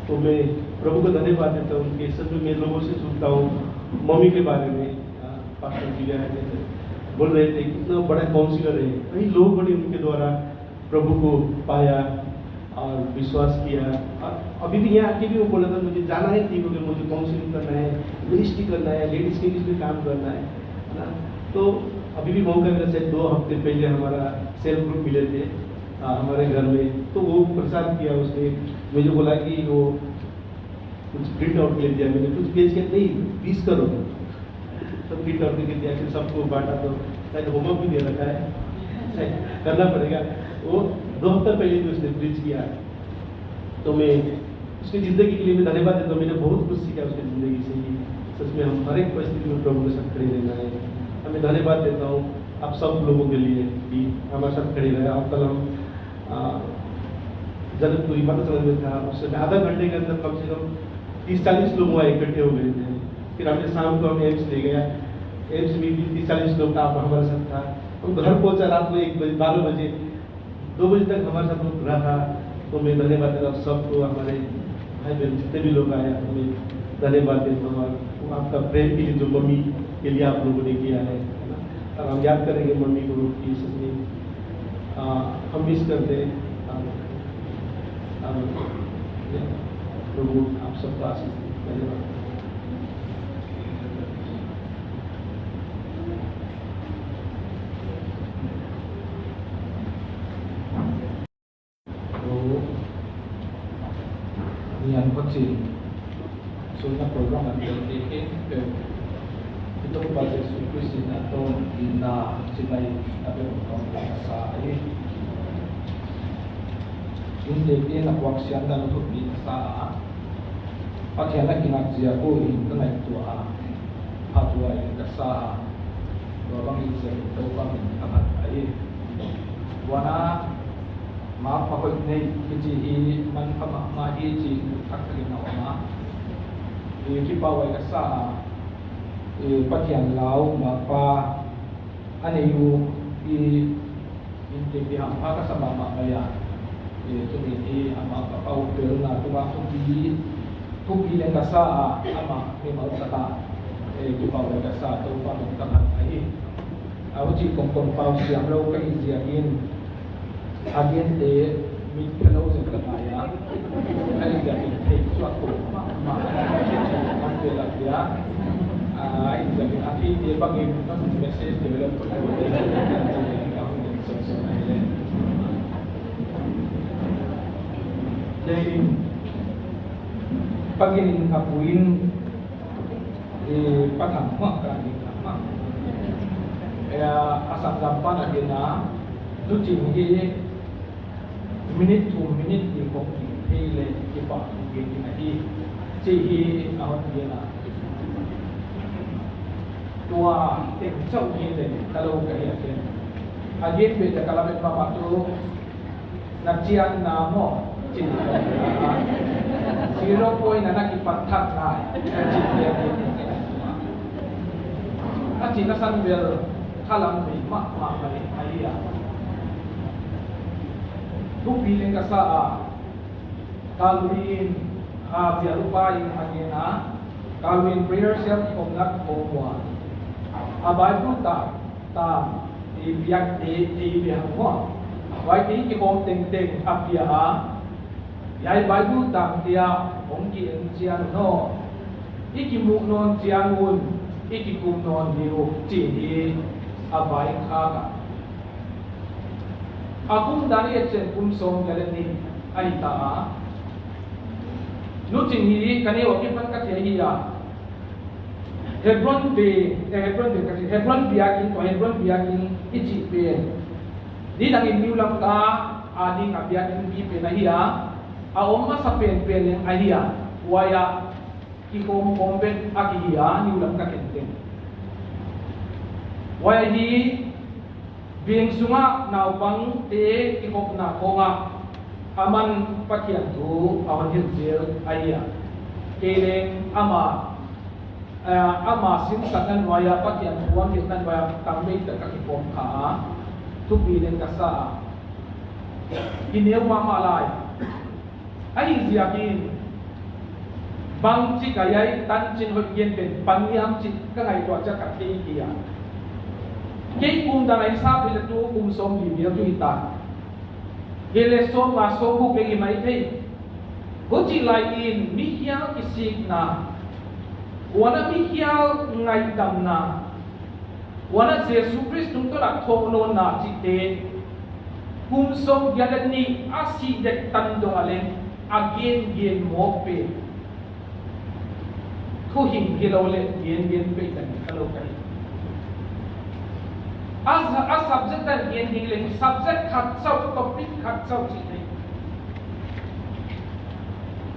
तो मैं प्रभु को धन्यवाद देता हूँ कि सच में मैं लोगों से सुनता हूँ मम्मी के बारे में, आ, पास्टर जी भी आए थे, बोल रहे थे कितना बड़ा काउंसलर है, कई लोगों ने उनके द्वारा प्रभु को पाया और विश्वास किया। और अभी भी यहाँ आके भी वो बोला था, "मुझे जाना है ठीक हो गया, मुझे काउंसलिंग करना है, मिनिस्ट्री करना है, लेडीज के बीच में काम करना है, है ना?" तो अभी भी मौका मिला, शायद दो हफ्ते पहले हमारा सेल्फ ग्रुप मिले थे, आ, हमारे घर में, तो वो प्रसाद किया उसने। मुझे बोला कि वो कुछ प्रिंट आउट ले दिया मैंने, कुछ पेज के नहीं, बीस करो। तो प्रिंट आउट करके दिया, फिर सबको बांटा। तो शायद होमवर्क भी दे रखा है, शायद करना पड़ेगा। वो दो हफ्ता पहले भी उसने प्रीच किया। तो मैं उसकी ज़िंदगी के लिए मैं धन्यवाद देता हूँ। मैंने बहुत कुछ सीखा उसकी ज़िंदगी से कि सच में हम हर एक परिस्थिति में प्रभु के साथ खड़े रहना है। मैं धन्यवाद देता हूँ आप सब लोगों के लिए कि हमारे साथ खड़े रहे। और कल हम आ, जनकपुरी माता चरण में था, उस समय आधा घंटे के अंदर कम से कम तीस चालीस लोग वहाँ इकट्ठे हो गए थे। फिर हमने शाम को हमें एम्स ले गया, एम्स में भी तीस चालीस लोग का हमारे साथ था। हम घर पहुँचा रात में एक बजे, बारह बजे, दो बजे तक हमारे साथ लोग रहा। तो मैं धन्यवाद देता हूँ सबको, हमारे भाई बहन जितने भी लोग आए, हमें धन्यवाद देता हूँ। और वो आपका प्रेम के लिए, जो मम्मी के लिए आप लोगों ने किया है, है ना? और हम याद करेंगे मम्मी को कि सच में, आ, हम मिस करते हैं। हम, हम, प्रभु आप सबको आशीष दे। धन्यवाद। Nian Khuaching, Suina program an tel te khempeuh i Topa Jesu Khrist in a tawntung itna ci mai a bek tawh ka sa hi. Innte pi na puak siam dan thupi ka sa a, Pathian a kinat zia ko in ka ngaihtuah a, phat huai ka sa a, tua bang in zia in Topa min ka phat ka hi. Tua na Mangpa hoih nei hi ci hi, manpha mahmah hi ci thak takin a om a. I kipau ai ka sa a, i Pathian lau Mangpa a nei uh i innte pi hampha ka sa mahmah mai a. I tuni hi a Mangpa pau pelna tungah thupi, thupi leng ka sa a, amah mimal khat a, i kipau ai ka sa, Topa min ka phat ka hi. A huci kongkong pau siam lo ka hi ziakin, a liante mit phe lo zet ka ngai a, a hi ziakin thei suak ko mahmah. An te lak dia, a hi ziakin a thei te bangin message develop ko. Ka hong den sawsawh ai le. Dei, Pa Gin in a pu in, eh, Pa Thang mah ka ding mah. Eh, a sanggam pan a ding a, tu cing hi minute thum minute li kong ki thei le ki pa ki ding a hi. Ci hi a hon ding a. Tua teng chau hi le ka lo ka hi a ken. A ding pe ka la met mah mah tu. Na cian na maw? Cin. Zero point na na kipat thak nai. Na cin dia dia. A cin na san bel khalam ni mah mah mah ni ai a. Thupi leng ka sa a. Kalvin a bia lupa in a ngen a. Kalvin prayer cell ki om nak om wa. A Bible ta ta i biak te te i bia hang maw. Wai te i kihawm tengteng a pia a. Yai Bible tang tia hong ki en cian no. I kimuh nawn ciangun i kikum nawn ding uh ci hi a vai khak a. A kum dan i et cian kum sawm giat le nih ahi ta a. Nu Cing hi ka neu a kipan ka thei hi a. Hebron biak, eh, Hebron biak ka ci, Hebron biakinn, tua Hebron biakinn i cih pen. Nidangin New Lamka a ding a biakinn pi pen ahi a, a om masa penpen leng ahi a, huai ah kikhawm khawm bek a kihi a, New Lamka kenten. Huai ahi, Veng sungah naupangte kikhopna khawngah a man Pathian thu a hon hilh zel ahi a. Kei leng ama, eh, ama sinsakna nuai-ah Pathian thu a hon hilhna nuai-ah tang bei tak ka kikhawm kha a. Thupi leng ka sa a. Kineu mahmah lai. Ahi ziakin bangci ka yai tancin hoih gen pen pan hiam cih ka ngaihtuah ciang ka thei hi a. Kei kum dang a hisap hi le tu kum sawm li vial tu hi ta. Hi le sawm nga sawm guk leng hi mai thei. Hucih lai-in mikhial kisikna, kuana mikhial ngaihdamna, kuana Jesu Khrist tungtawn a thawh nawnna cihte kum sawm giat le nih a sih dek tan dong a leng a gengen mawk pen thuhing hi lo le gengen peih dan ka lo ka hi. A, a subject dan gen ding leng subject khat chauh, topic khat chauh cih nei.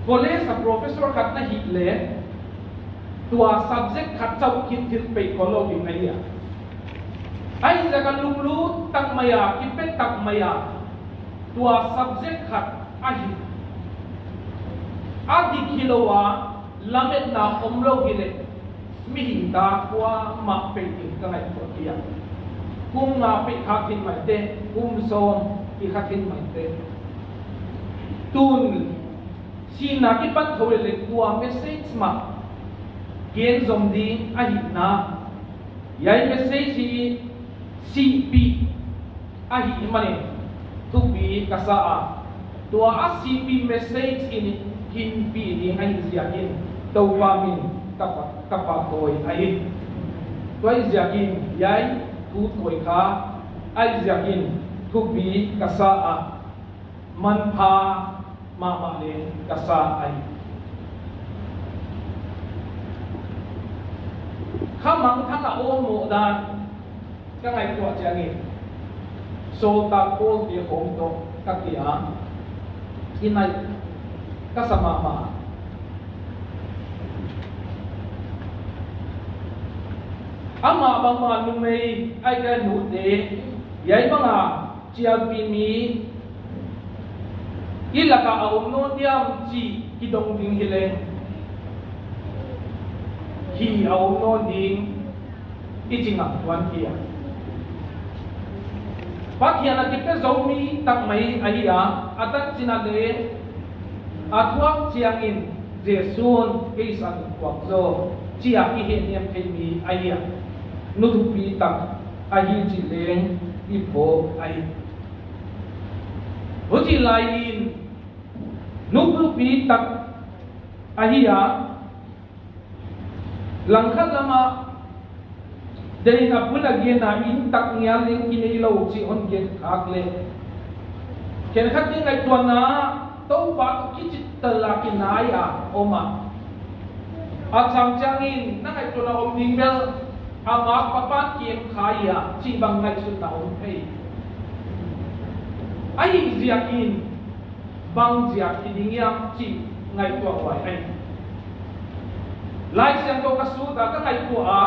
College a professor khat na hih le tua subject khat chauh khit thil peih khol lo ding ahi a. Ahi zaka lunglut tak mai a, kipia tak mai a, tua subject khat ahi. A dik hi lo a, lametna om lo hi leh mihing ta kuamah peih ding ka ngaihtuah hi a. Kum nga peih kha khin maite, kum sawm hi kha khin maite. Tun sihna kipan tho leh tua message mah gen zom ding ahihna. Hiai message hi sihpih ahih manin thupi ka sa a. Tua a sihpih message in hinpih ding ahih ziakin Topa min ka pa, ka pahtawi ahi. Tua ahih ziakin hiai thu tawi kha ahih ziakin thupi ka sa a. Manpha mahmah leng ka sa ahi. Kha mangthang a om mawh dan ka ngaihtuah ciangin Sawltak Paul te khawng tawh ka kia i naih ka sa mahmah. Amah bangmah numei ahih kei leh nute, hiai banga cialpih mi i lakah a om nawn diam cih kidong ding hi leng, hi a om nawn ding i ci ngam tuan hi a. Pathian a kipia zo mi tak mai ahi a, a tancin a leh a thuak ciangin Jesu'n kei sang thuak zaw ci a i hehniam thei mi ahi a, nu thupi tak ahi cih leng i phawk ahi. Hucih lai-in nu thupi tak ahi a, langkhat lamah deih a bun a gen a inn tak ngial leng kinei lo cih hon gen khak leh, khenkhat in ngaihtuahna Topa tawh kicittel a kinai a om a, a chang ciangin na ngaihtuahna om ding bel amah papan kiam kha hi a, cih bang ngaihsutna om thei. Ahi ziakin bang ziak hi ding hiam cih ngaihtuah huai ahi. Lai Siangtho ka sut a ka ngaihtuah a,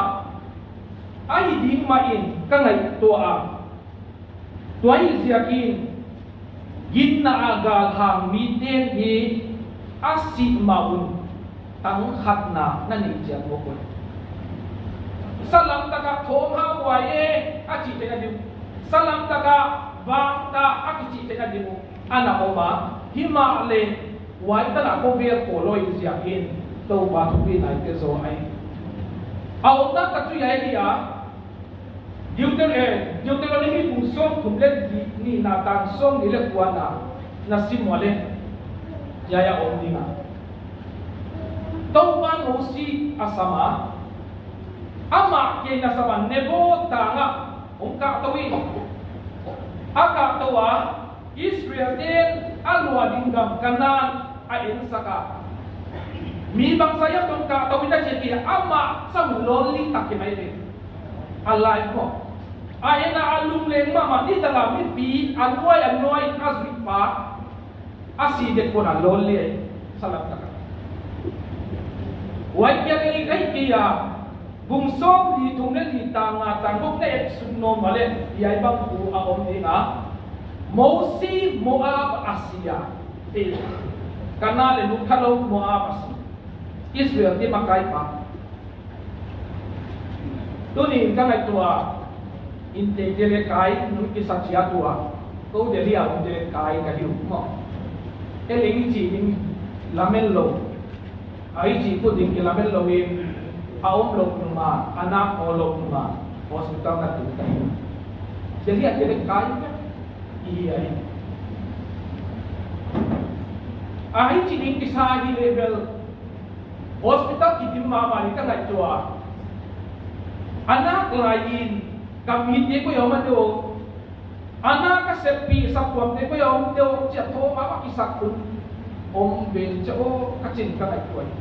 ahi ding mahin ka ngaihtuah a, tua hi ziakin ginna a galhang mite hi a sih mah un tang khatna na neih ciat mawk uh. Salam takah thawm hau huai e a cih theihna ding uh, salam takah vangta a kicih theihna ding uh a na om a, himah le huai tanah khuavel khualawh in ziakin Topa thupina i pia zaw ahi. A omna tak cu hiai hi a, Deuter-, eh, Deuteronomy bung sawm thum le nihna tang sawm nih le kuana na sim uh le, hiai a om ding a. Topa Mosi a sam a, amah kei na sam a Nebo tangah hong kahto in, a kahto a Israel ten a luah ding gam Kanaan a ensak a, mi bangzah hiam tawh kahto in a cih kei a, amah cauh lonely tak hi mai ve. A life maw, a en a, a lungleng mahmah, nidang a mipi a nuai a nuai a zuihpa a si dek kuan a lonely a, salam tak a. Huai kia ding i ka hi kei a, bung sawm nih thum le nih tang nga tang guk na et suk nuam mah le, hiai bang thu a om ding a. Mosi Moab a si a, eh, Kanaan le lut kha lo Moab a si. Israel te makaipa. Tuni in ka ngaihtuah a, innteekte le kai nung kisa ciat uh a, ko Delhi a omte le kai ka hi uh maw. E leng i cih ding lamen lo, a i cih kut ding kilamen lo in, a om loh nung a, a nak aw loh nung a, hospital na tung ka hi uh. Delhi a te le kai ka hi a hi. A i cih ding kisa hi leh bel hospital kidim mahmah in ka ngaihtuah a, a nak lai in ka mite koi a om a deuh, a nak ka seppih saptuamte koi a om deuh ci a thawm a kisak hun om ve ci a aw ka cin ka ngaihtuah hi.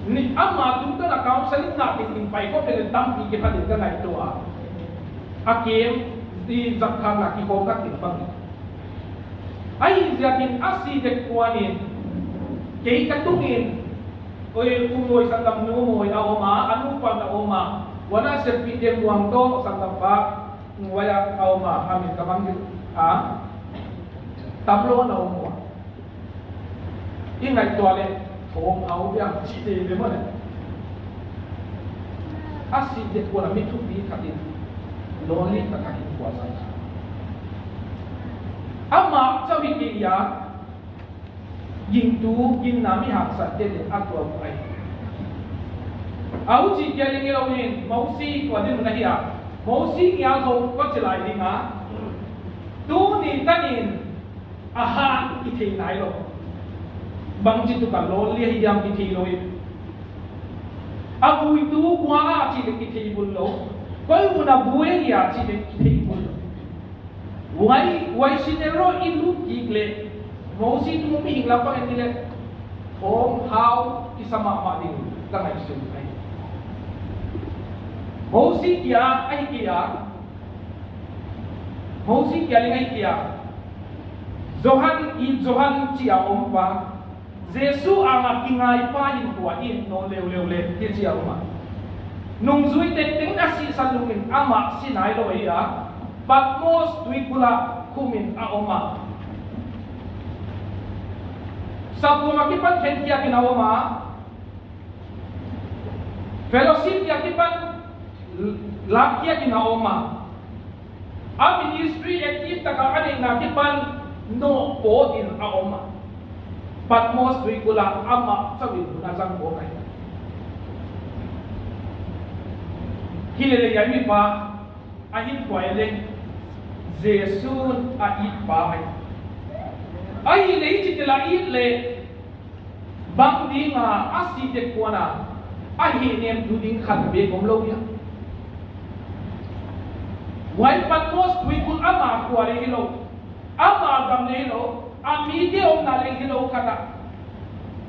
Ni ama tungtawn a counseling na tengteng pai khawm le tampi kiphat in ka ngaihtuah a, a kem i zakkhakna kikhawm ka ting bang. Ahi ziakin a si dek kuan in, kei ka tung in, oi, U Mawi sanggamnu Mawi a om a, a nupa na om a, huan a seppihte Muang tawh sanggampa Nuai a om a, a min ka mang ding a, tam lo na om uh a. I ngaihtuah leh thawm a om hiam cih te ve maw le. A si dek kuan a mi thupi khat in lonely tak a hi kua zang. Amah cauh hi kei a, gingtu ginna mi haksat te le a tuak uh ahi. A huci kia ding hi lo in Mosi tua ding mun ahi a, Mosi ngial ho kua ci lai ding a, tuni tanin a han i thei nai lo. Bangci tuk a lonely ahi hiam i thei lo in, a buaitu kua a cih le i thei bul lo. Koi mun a buai ahi a cih le i thei bul lo. Huai, huai scenario i lut kik leh Mosi tung mihing lam pang en ni leh thawm hau i sa mahmah ding ka ngaihsun ahi. Mosi kia ahi kia, Mosi kia ling ahi kia, Johan i, Johan ci a om pa, Jesuh angah kingai pa in tua in nawn leuleu le hi ci a om a. Nungzui tengteng a sihsan lungin amah si nai lo hi a, Patmos tuikul ah khum in a om a. Saptuam a kipan khenkhia in a om a. Fellowship a kipan lakkhia in a om a. A ministry active taka a neihna kipan nawh pawt in a om a. Patmos tuikul ah amah cauh in hun a zang pawt ahi. Hi leh leh hiai mipa a hinkhua leng Jesuh a it pa ahi. Ahi leh i cih teh la it leh bang ding a, a si dek kuan a, a hehnem tu ding khat bek om lo hiam? Huai Patmos tuikul ama khua le hi lo. Ama gam le hi lo, a mite omna le hi lo khat ah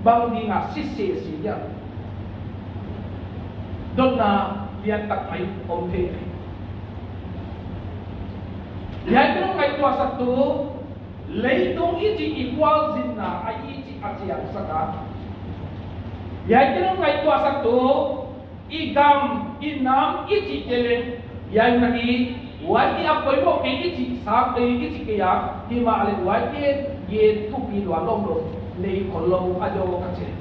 bang dingah sisia si dia? Dotna liantak mai om thei hi. Hiai teng ngaihtuahsak tu, leitung i cih i khualzinna a i cih a ciangsak a, hiai teng ngaihtuahsak tu, i gam, i nam i cih kei leng, hiai na hi, huai i a poimoh kei i cih sak kei i cih kei a, himahleh huai kei gen thupi lua lom lo, nei khol lo a daw ka ci.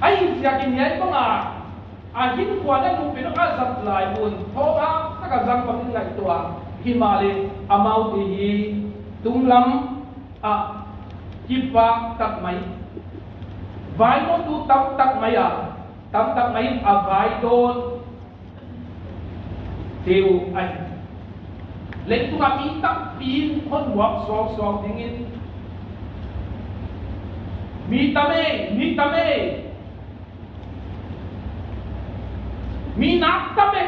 Ahi ziakin hiai bang a, a hinkhua na nu pen a zat lai un, thawng a tak a zang bang in ngaihtuah, himahleh amaute hi tunglam ah kipak tak mai, vaihawmtu tam tak mai a, tam tak mai in a vai dawn te uh ahi. Leitung a mi tampi in hon muak suausuau dingin, mi tam e, mi tam e, mi nak tam e,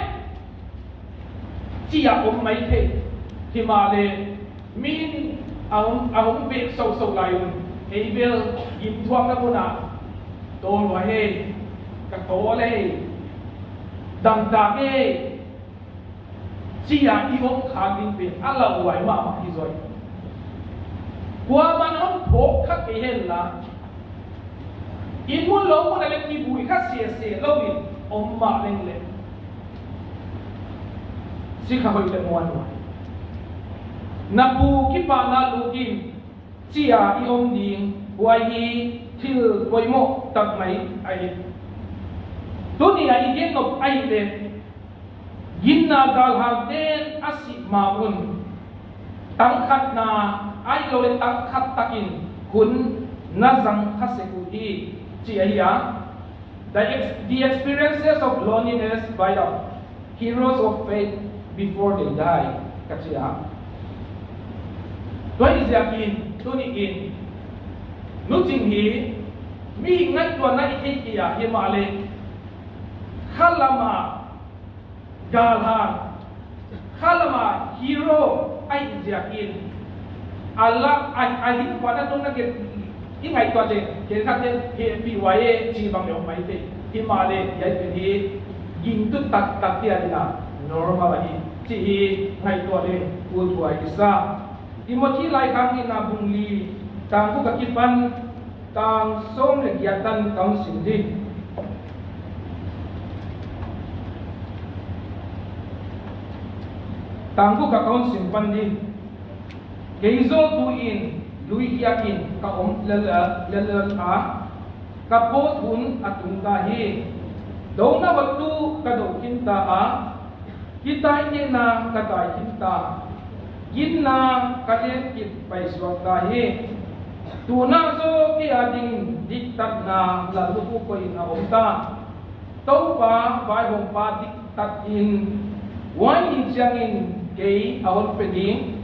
ci a om mai thei. Himahleh mi in a hong, a hong beh soso lai un, ei bel gimthuakna mun ah, tawl lua hi, ka tawl hi, damtak hi, ci a i om khak ding pen a lauhuai mahmah hi zaw. Kuamah in hon phawk kha kei hen la, i mun lo mun a leh kibui kha sese lo in om mah leng leh, si kha hoih leh muanhuai. Na pu kipahna luk in, ci a i om ding, huai hi thil poimoh tak mai ahi. Tuni a i gen nop ahih leh, ginna galhangte'n a sih ma un, tangkhatna, ahih lou leh tangkhat takin hun na zang kha sek uh hi, ci ahi a. The ex-, the experiences of loneliness by the heroes of faith before they die, ka ci a. Tua hi ziakin, tuni in, Nu Cing hi, mihing ngaihtuahna i theih kei a, himahleh khalam a galhang, khalam a hero ahih ziakin, a la, a, a hinkhua na tungna gen i ngaihtuah teh, khenkhat ten hehpih huai e ci bang leh om mai thei. Himahleh hiai pen hi gingtu taktak te adingin normal ahi cih hi ngaihtuah leng uthuai i sa. Timothy laikhak nihna bung li, tang guk a kipan tang sawm leh giat tan ka hon sim ding. Tang guk a ka hon sim pan ding. Kei zaw tu-in lui khiakin ka om lel, lel, lel a, ka pawt hun a tung ta hi. Dona hoihtu ka do khin ta a, kitaitehna ka tai khin ta, ginna ka len kip paisuak ta hi. Tuna zaw kei adingin diktatna lalluhu koih in a om ta. Topa vaihawmpa diktatin, huai ni ciangin kei a hon pe ding,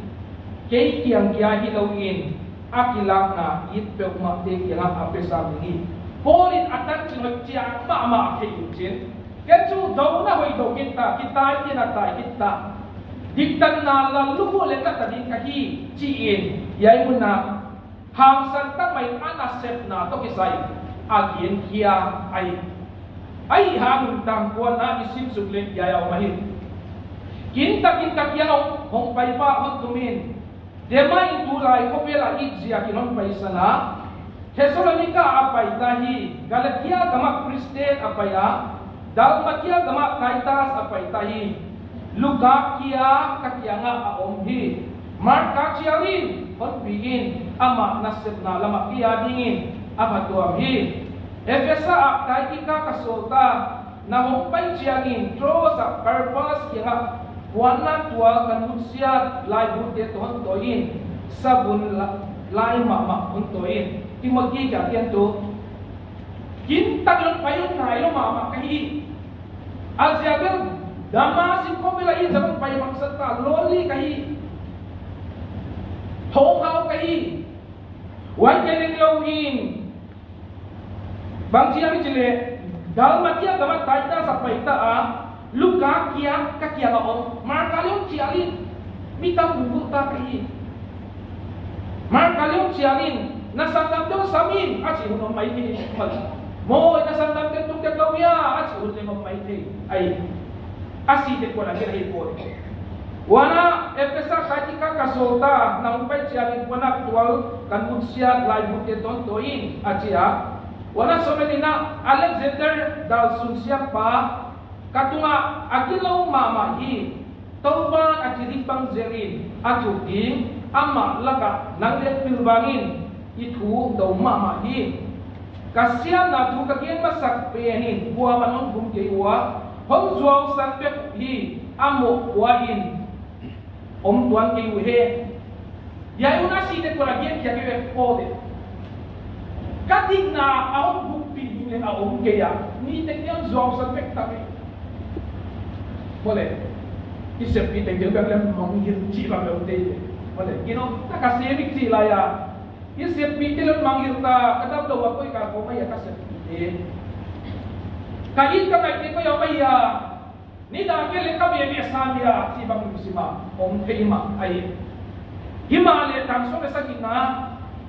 kei kiang kia hi lo in, a kilakna it peuhmahte kiangah a pia sam ding hi. Paul in a tanchin hoih ciat mahmah thei in cin, kei cu dona hoih do khin ta, kitaitehna tai khin ta, diktatna lalluhu leh na ta ding ka hi, ci-in hiai mun ah hangsan tak mai a nasepna tawh kisai a genkhia ahi. Ahih hangin tang kuana i simsuk leh hiai a om ahi. Kintakin ka kiang ah hong paipa hon tum in, Dema in tulai khovel ah it ziakin hon paisan a, Thessalonika a pai ta hi. Galatia gam ah Kristen a pai a, Dalmatia gam ah Titus a pai ta hi. Luka kia ka kiangah a om hi. Marka cial in honpi in, amah nasepna lamah kei adingin a phatuam hi. Efesa ah Tychika ka sawl ta. Na hong pai ciangin Troas ah Karpas kiangah puannak tual ka nutsiat laibulte tawh hon tawi in, savun la-, lai mahmah hon tawi in. Timothy kiang piantu, kintakin hon pai un, nai lo mahmah ka hi. A ziak bel Damascus khovel ah i zang pai bangsan ta, lonely ka hi. Thawng hau ka hi. Huai kei leng lo in, bang ci hiam i cih leh, Dalmatia gam ah Titus a pai ta a, Luka kia ka kiangah om, Marka leh hong cial in, mi tam bulbul ta ka hi. Mark a liau ciangin, na sandamte uh sam in a cih hun om mai thei. Maw, na sandamte tung tek lo hia a cih hun leng om mai thei. Ai, a sih tek kuan a gen ahi pua. Huan a Efesa Tikikas ka sawl ta, na hong pai ciangin kuan a tual kan mutsiat laibutte tawntawi in a ci a. Huan a sawm le nihna, Alexander dalsun siampa ka tungah a gilo mahmah hi. Topa a ci ding bang zelin a thuk ding, amah lakah nang le pilvangin i thu do mahmah hi. Ka siatna thu ka gen masak pen in kuamah in hong gum kei uh a, hong zuausan bek uh hi. A mawh kua in om tuan kei uh hen. Hiai hun a sih tek kuan a gen kia kei ve Paul in. Ka dikna a hong bukpih ding leng a om kei a, mi teng teng zuausan bek ta ve. Maw le, i seppih teng teng bek leh manghilh cih bang leh om thei ve. Maw le, i nop tak a semik cih lai a, i seppihte leh manghilh ta, ka damlo a koi ka kawm ahi a ka seppihte. Ka it ka ngaihte koi a om ahi a. Nidang a gen leh ka bebe sa nia cih bang lungsim a om thei mah ahi. Himahleh tan sawm le sagihna,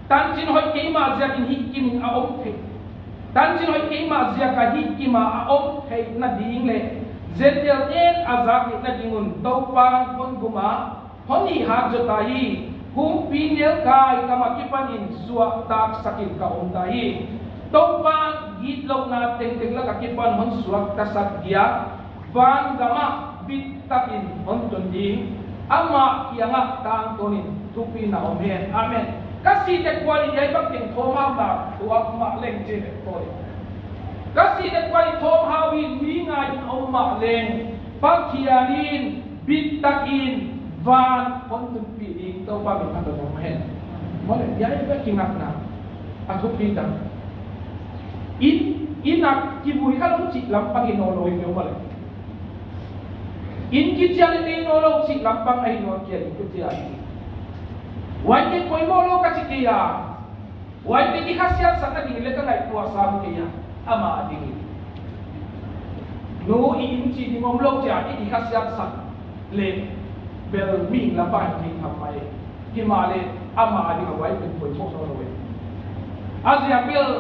tancin hoih keimah ziakin hih kimin a om thei. Tancin hoih keimah ziaka hih kima a om theih nading leh Gentile-ten a zak theih nadingun Topan hon gum a, hon hihhak zaw ta hi. Humpi nelkai gam a kipanin suahtaksakin ka om ta hi. Topan gitlohna tengteng lak a kipan hon suaktasak dia, van gamah bittakin hon tun ding, amah kiangah tangtawnin thupina om hen. Amen. Ka sih tek kuan in hiai bang teng thawmhau na tuak mah leng ci leh koi. Ka sih tek kuan in thawmhau in mi ngai in om mah leng, Pathian in bittakin van hon tunpih ding Topa min thang ka nuam hen. Maw le, hiai bek kingatna a thupi ta. Inn, inn a kivui kha lo cih lampang hi nawn lo hi maw le. Inn kician leh tei nawn lo cih lampang ahi nawn kei a, inn kician. Huaite poimoh lo ka ci kei a. Huaite kikhasiatsak nading leh ka ngaihtuah sam kei a, ama adingin. Nu, i inn cih ding om lo ci a i kikhasiatsak leh bel mihing lampa hi thei tham mai. Himahleh ama ading a huaite poimoh nawn lo hi. A ziak bel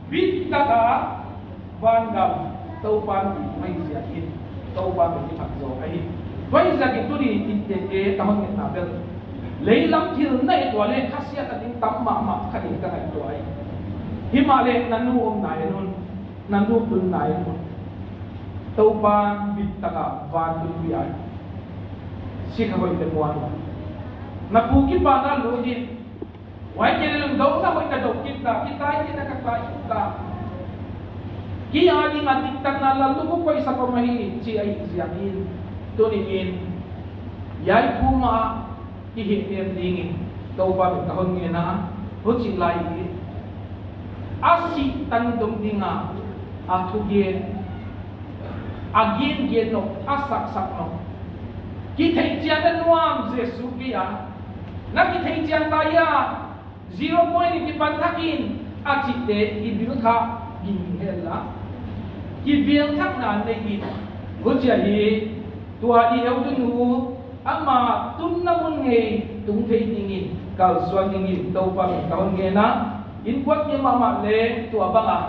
bittaka vangam Topa min mai ziakin Topa min i thak zaw ahi. Tua hi ziakin tuni in tete ka hon ngetna bel leilam thil na et ua leh khasiat a ding tam mahmah kha ding ka ngaihtuah hi. Himahleh na nu omna en un, na nu tunna en un. Topa bittaka van tunpih a, sikha hoihte muan un. Na pu kipahna lut in. Huaite lungdamna hoih ka dok kik ta, kitai kik ta, ka tai kik ta. Kei ading a diktatna lallup uh koihsak om ahi ci ahih ziakin tuni in hiai thu mah kihehnem dingin Topa min ka hon ngen a, huchi lai in a sih tan dong ding a, a thugen, a gengen nop, a saksak nop. Kitheih ciang na nuam Jesu kei a, na kitheih ciang ta ia, zero point in kipan thak in a cihte i bil kha ging hen la, kivial thakna nei in. Huchia hi, tua i heutu nu ama tunna mun ngei tung thei dingin kalsuan dingin Topa min ka hon ngen a, innkuan kia mahmah leh tua bang a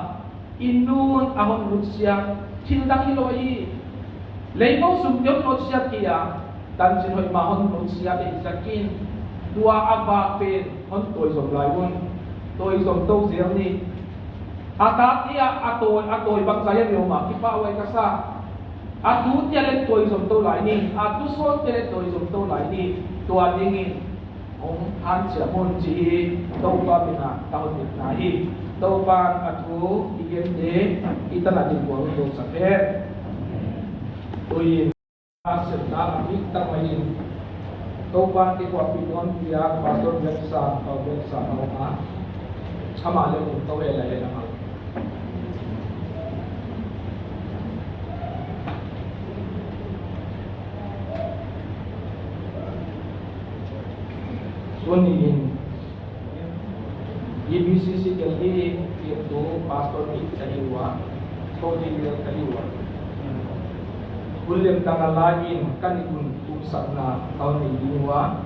i nun a hon nutsiat thil dang hi lo hi. Leibo sumte hon nutsiat kei a, tancin hoih mah hon nutsiat ahih ziakin tua a vak pen hon tawizom lai un. Tawizom to zel ni. A tate a, a tawi, a tawi bangzah hiam i om a kipahhuai ka sa. A tute leh tawizom to lai ni. A tusawnte leh tawizom to lai ni. Tua dingin hong hanciam un ci hi. Topa min a ka hon ngetna hi. Topa a thu i gente i tan a ding kuang hong sak hen. Tui in a sepna a bik tak mai in Topa kikuahpih nawn piak Pastor Veksa, Pau Veksa a om a, amah leh hong to hen la hen amah. Tuni in E B C C Delhi i tu pastor nih ka hi ua, Saudi Arabia ka hi ua. Hun lemdang a lai in ka nih un tumsakna ka hon nei ding ua.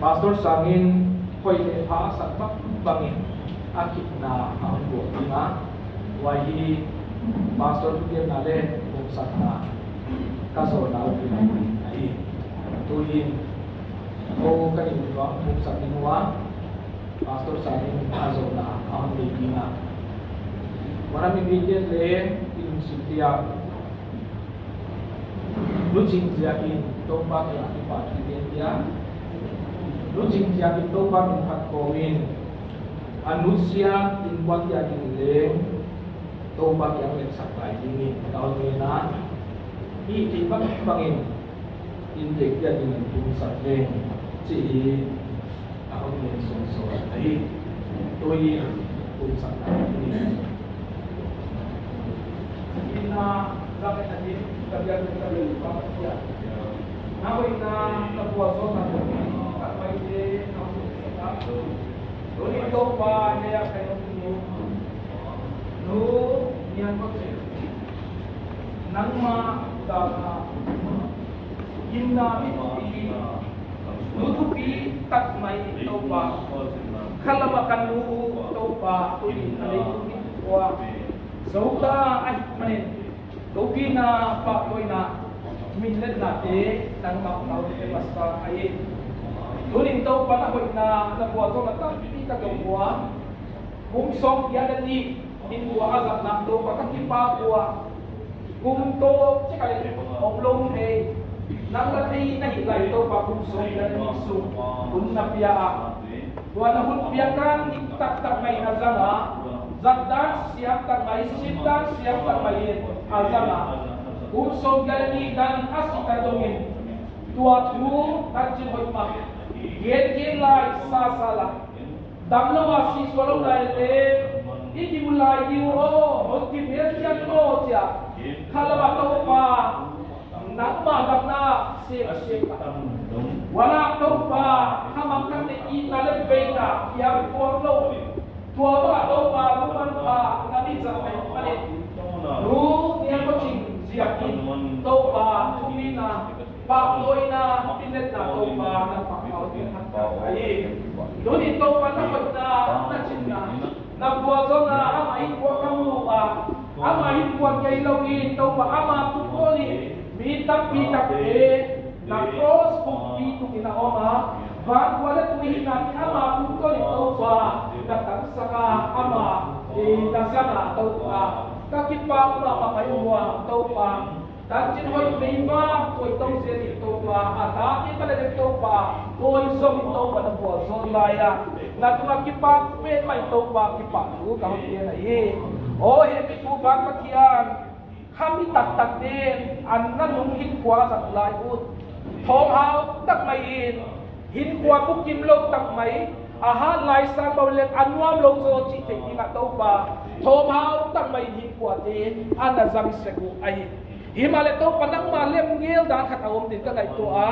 Pastor sangin hoih le pha a sak bang bangin a khitna a hong guak ding a, huai hi Pastor thugenna le pumsakna ka zawhna uh hi lai ding ahi. Tu-in ko ka nih uh tuak pumsak ding uh a, Pastor sangin a zawhna a hong nei ding a, huan a mi bia le in sim diak. Lucing ziakin Topa kiang kipahthu gen dia. Lucing ziakin Topa min phat kawmin a nusia innkuante ading leng Topa kiang lemsak lai dingin ka hon ngen a, hih thei bangbangin innteekte adingin pumsak leng cih hi. A hong ngen suangsuang ahi. Tu-in pumsakna hi. Ina zang a ding ka biak ka biak pa Pathian, na hoihna, na vualzawlna tak maite na hong ngen sak a, tuni Topa, hei a kai hong nu, nu Nian Kho Cing, nangma dahna, inna mi thupi, nu thupi tak mai Topa. Khalam a ka nu uh Topa, tuni a leitung in tua zota ahih manin, lopina, pahtawina, minletnate nangmah tau te masa ahi. Tunin Topa na hoihna, na vualzawlna tampi ka dong ua, kum sawm giat le nih in tua a zatna Topa ka kipak ua, kum tawp cik a le om lo thei, nang la thei na hih lai Topa kum sawm giat le nih sung hun na pia a, tua na hun piak kan dik taktak mai na zang a, zatdan siam tak mai, sitdan siam tak mai in a zang a, kum sawm giat le nih dan a sih tak dongin tua thu tancin hoih mah gen gen lai sasa la. Dam lo a sih suak lo lai le, i gim lai ding uh aw, hong gim hial cian maw cia. Khalam a Topa, nangma damna siam siam ta. Huan a Topa, khamang khat le itna le veina kiam kuam lo. Tua bang a Topa, nu manpha na mi zat ahih manin, nu Nian Kho Cing ziakin Topa thupina, pahtawina, minletna Topa nangmah tau te masa ahi. Tunin Topa na hoihna, na cinna, na vualzawlna, ama innkuan ka mu a, ama innkuan kei lo in Topa ama tungtawn in mi tampi takte na cross bukpi tungin a om a, vankhua le tui hihna te ama tungtawn in Topa na tangsak a, ama na zang a Topa, ka kipak mahmah mai ua Topa. Tancin hoih meivak tuai to zel in Topa, a tate pale dek Topa, tuai zong in Topa na vualzawl lai a, na tungah kipak pen mah in Topa kipahthu ka hon pia na hi. Aw hehpihna van Pathian, khami taktakte an na nung hinkhua zat lai un thawmhau tak mai in, hinkhua bukim lo tak mai, a hat lai sang bau leng a nuam lo zaw cih theih dingah Topa thawmhau tak mai in hinkhuate a na zang sek uh ahi. Himahleh Topa nangma lemgel dan khat a om ding ka ngaihtuah a,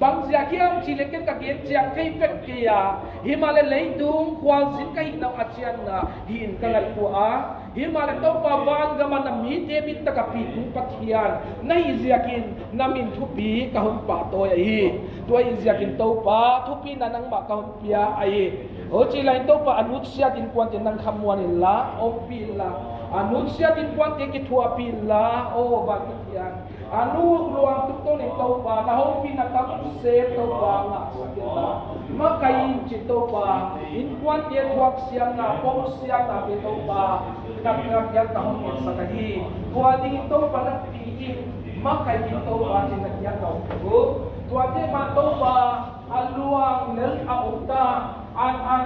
bang ziak hiam cih leh ken ka gen ciang thei vek kei a, himahleh leitung khualzin ka hihna uh a cianna hi in ka ngaihtuah a, himahleh Topa van gam a na mite bitak a pitung Pathian na hih ziakin na min thupi ka hon pahtawi ahi. Tua ahih ziakin Topa thupina nangmah ka hon pia ahi. Huci lai in Topa a nutsiat innkuante nang khamuan inla, ompih inla, a nutsiat innkuante kithuahpih inla, aw van Pathian, a nu luang tungtawn in Topa na hopihna tam sem Topa ngahsak inla, makaih in cih Topa, innkuante thuaksiamna, pongsiamnate Topa na kiang ka hong ngetsak ahi. Tua dingin Topa na pi in makaih in Topa cih na kiang ka hong tuk. Tuate mah Topa a luang lel a om ta, an an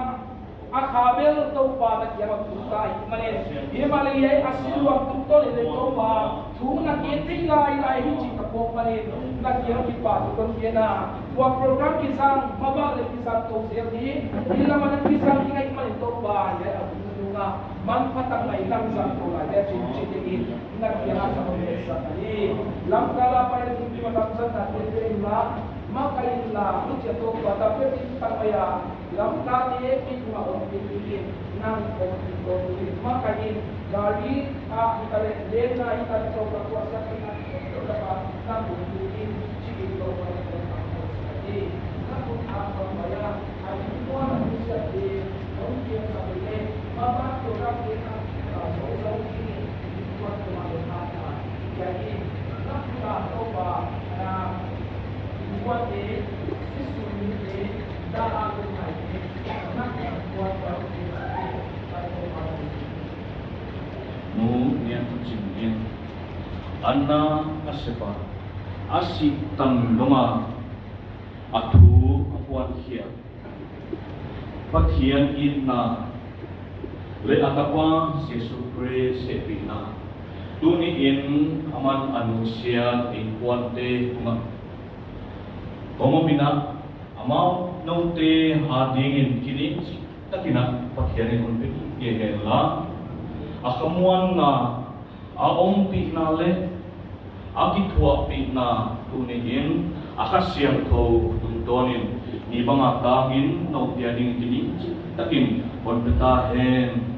a kha bel Topa na kiang a tung ta ahih manin, himahleh hiai a si luang tungtawn in leh Topa thu na gen thei lailai hi cih ka phawk manin na kiang kipahthu kon gen a, tua program kizang mabah leh kizang to zel hi. Hih lam a na kizang ding ahih manin Topa hiai a hun nungah manpha tak mai lamzang to lai leh cin cin dingin na kiang a ka hon ngetsak ahi. Lamkal a pai leh tung tung a lamzang na tete inla, makaih inla, huci a Topa, tapiakin tak mai a lamkal te pi tungah ompih dingin nang ompih tawn in, makaih in, gari ah hi ta leh, lenna hi ta leh, Topa, tua siam dingin nang ompih in, ci in Topa, na ompih in, na Nu Niang Thu Cin in Anna a sepa a sih tang dongah a thu a puankhia Pathian itna le a Tapa Jesuh Khrist hehpihna, tuni-in a man a nusiat innkuante tungah hong om in ah, amau note adingin kidim cih takin ah Pathian in hong pia kei hen la, a khamuanna, a ompihna le a kithuahpihna tuni-in a Kha Siangtho tungtawnin ni banga tangin note adingin kidim cih takin hong pia ta hen.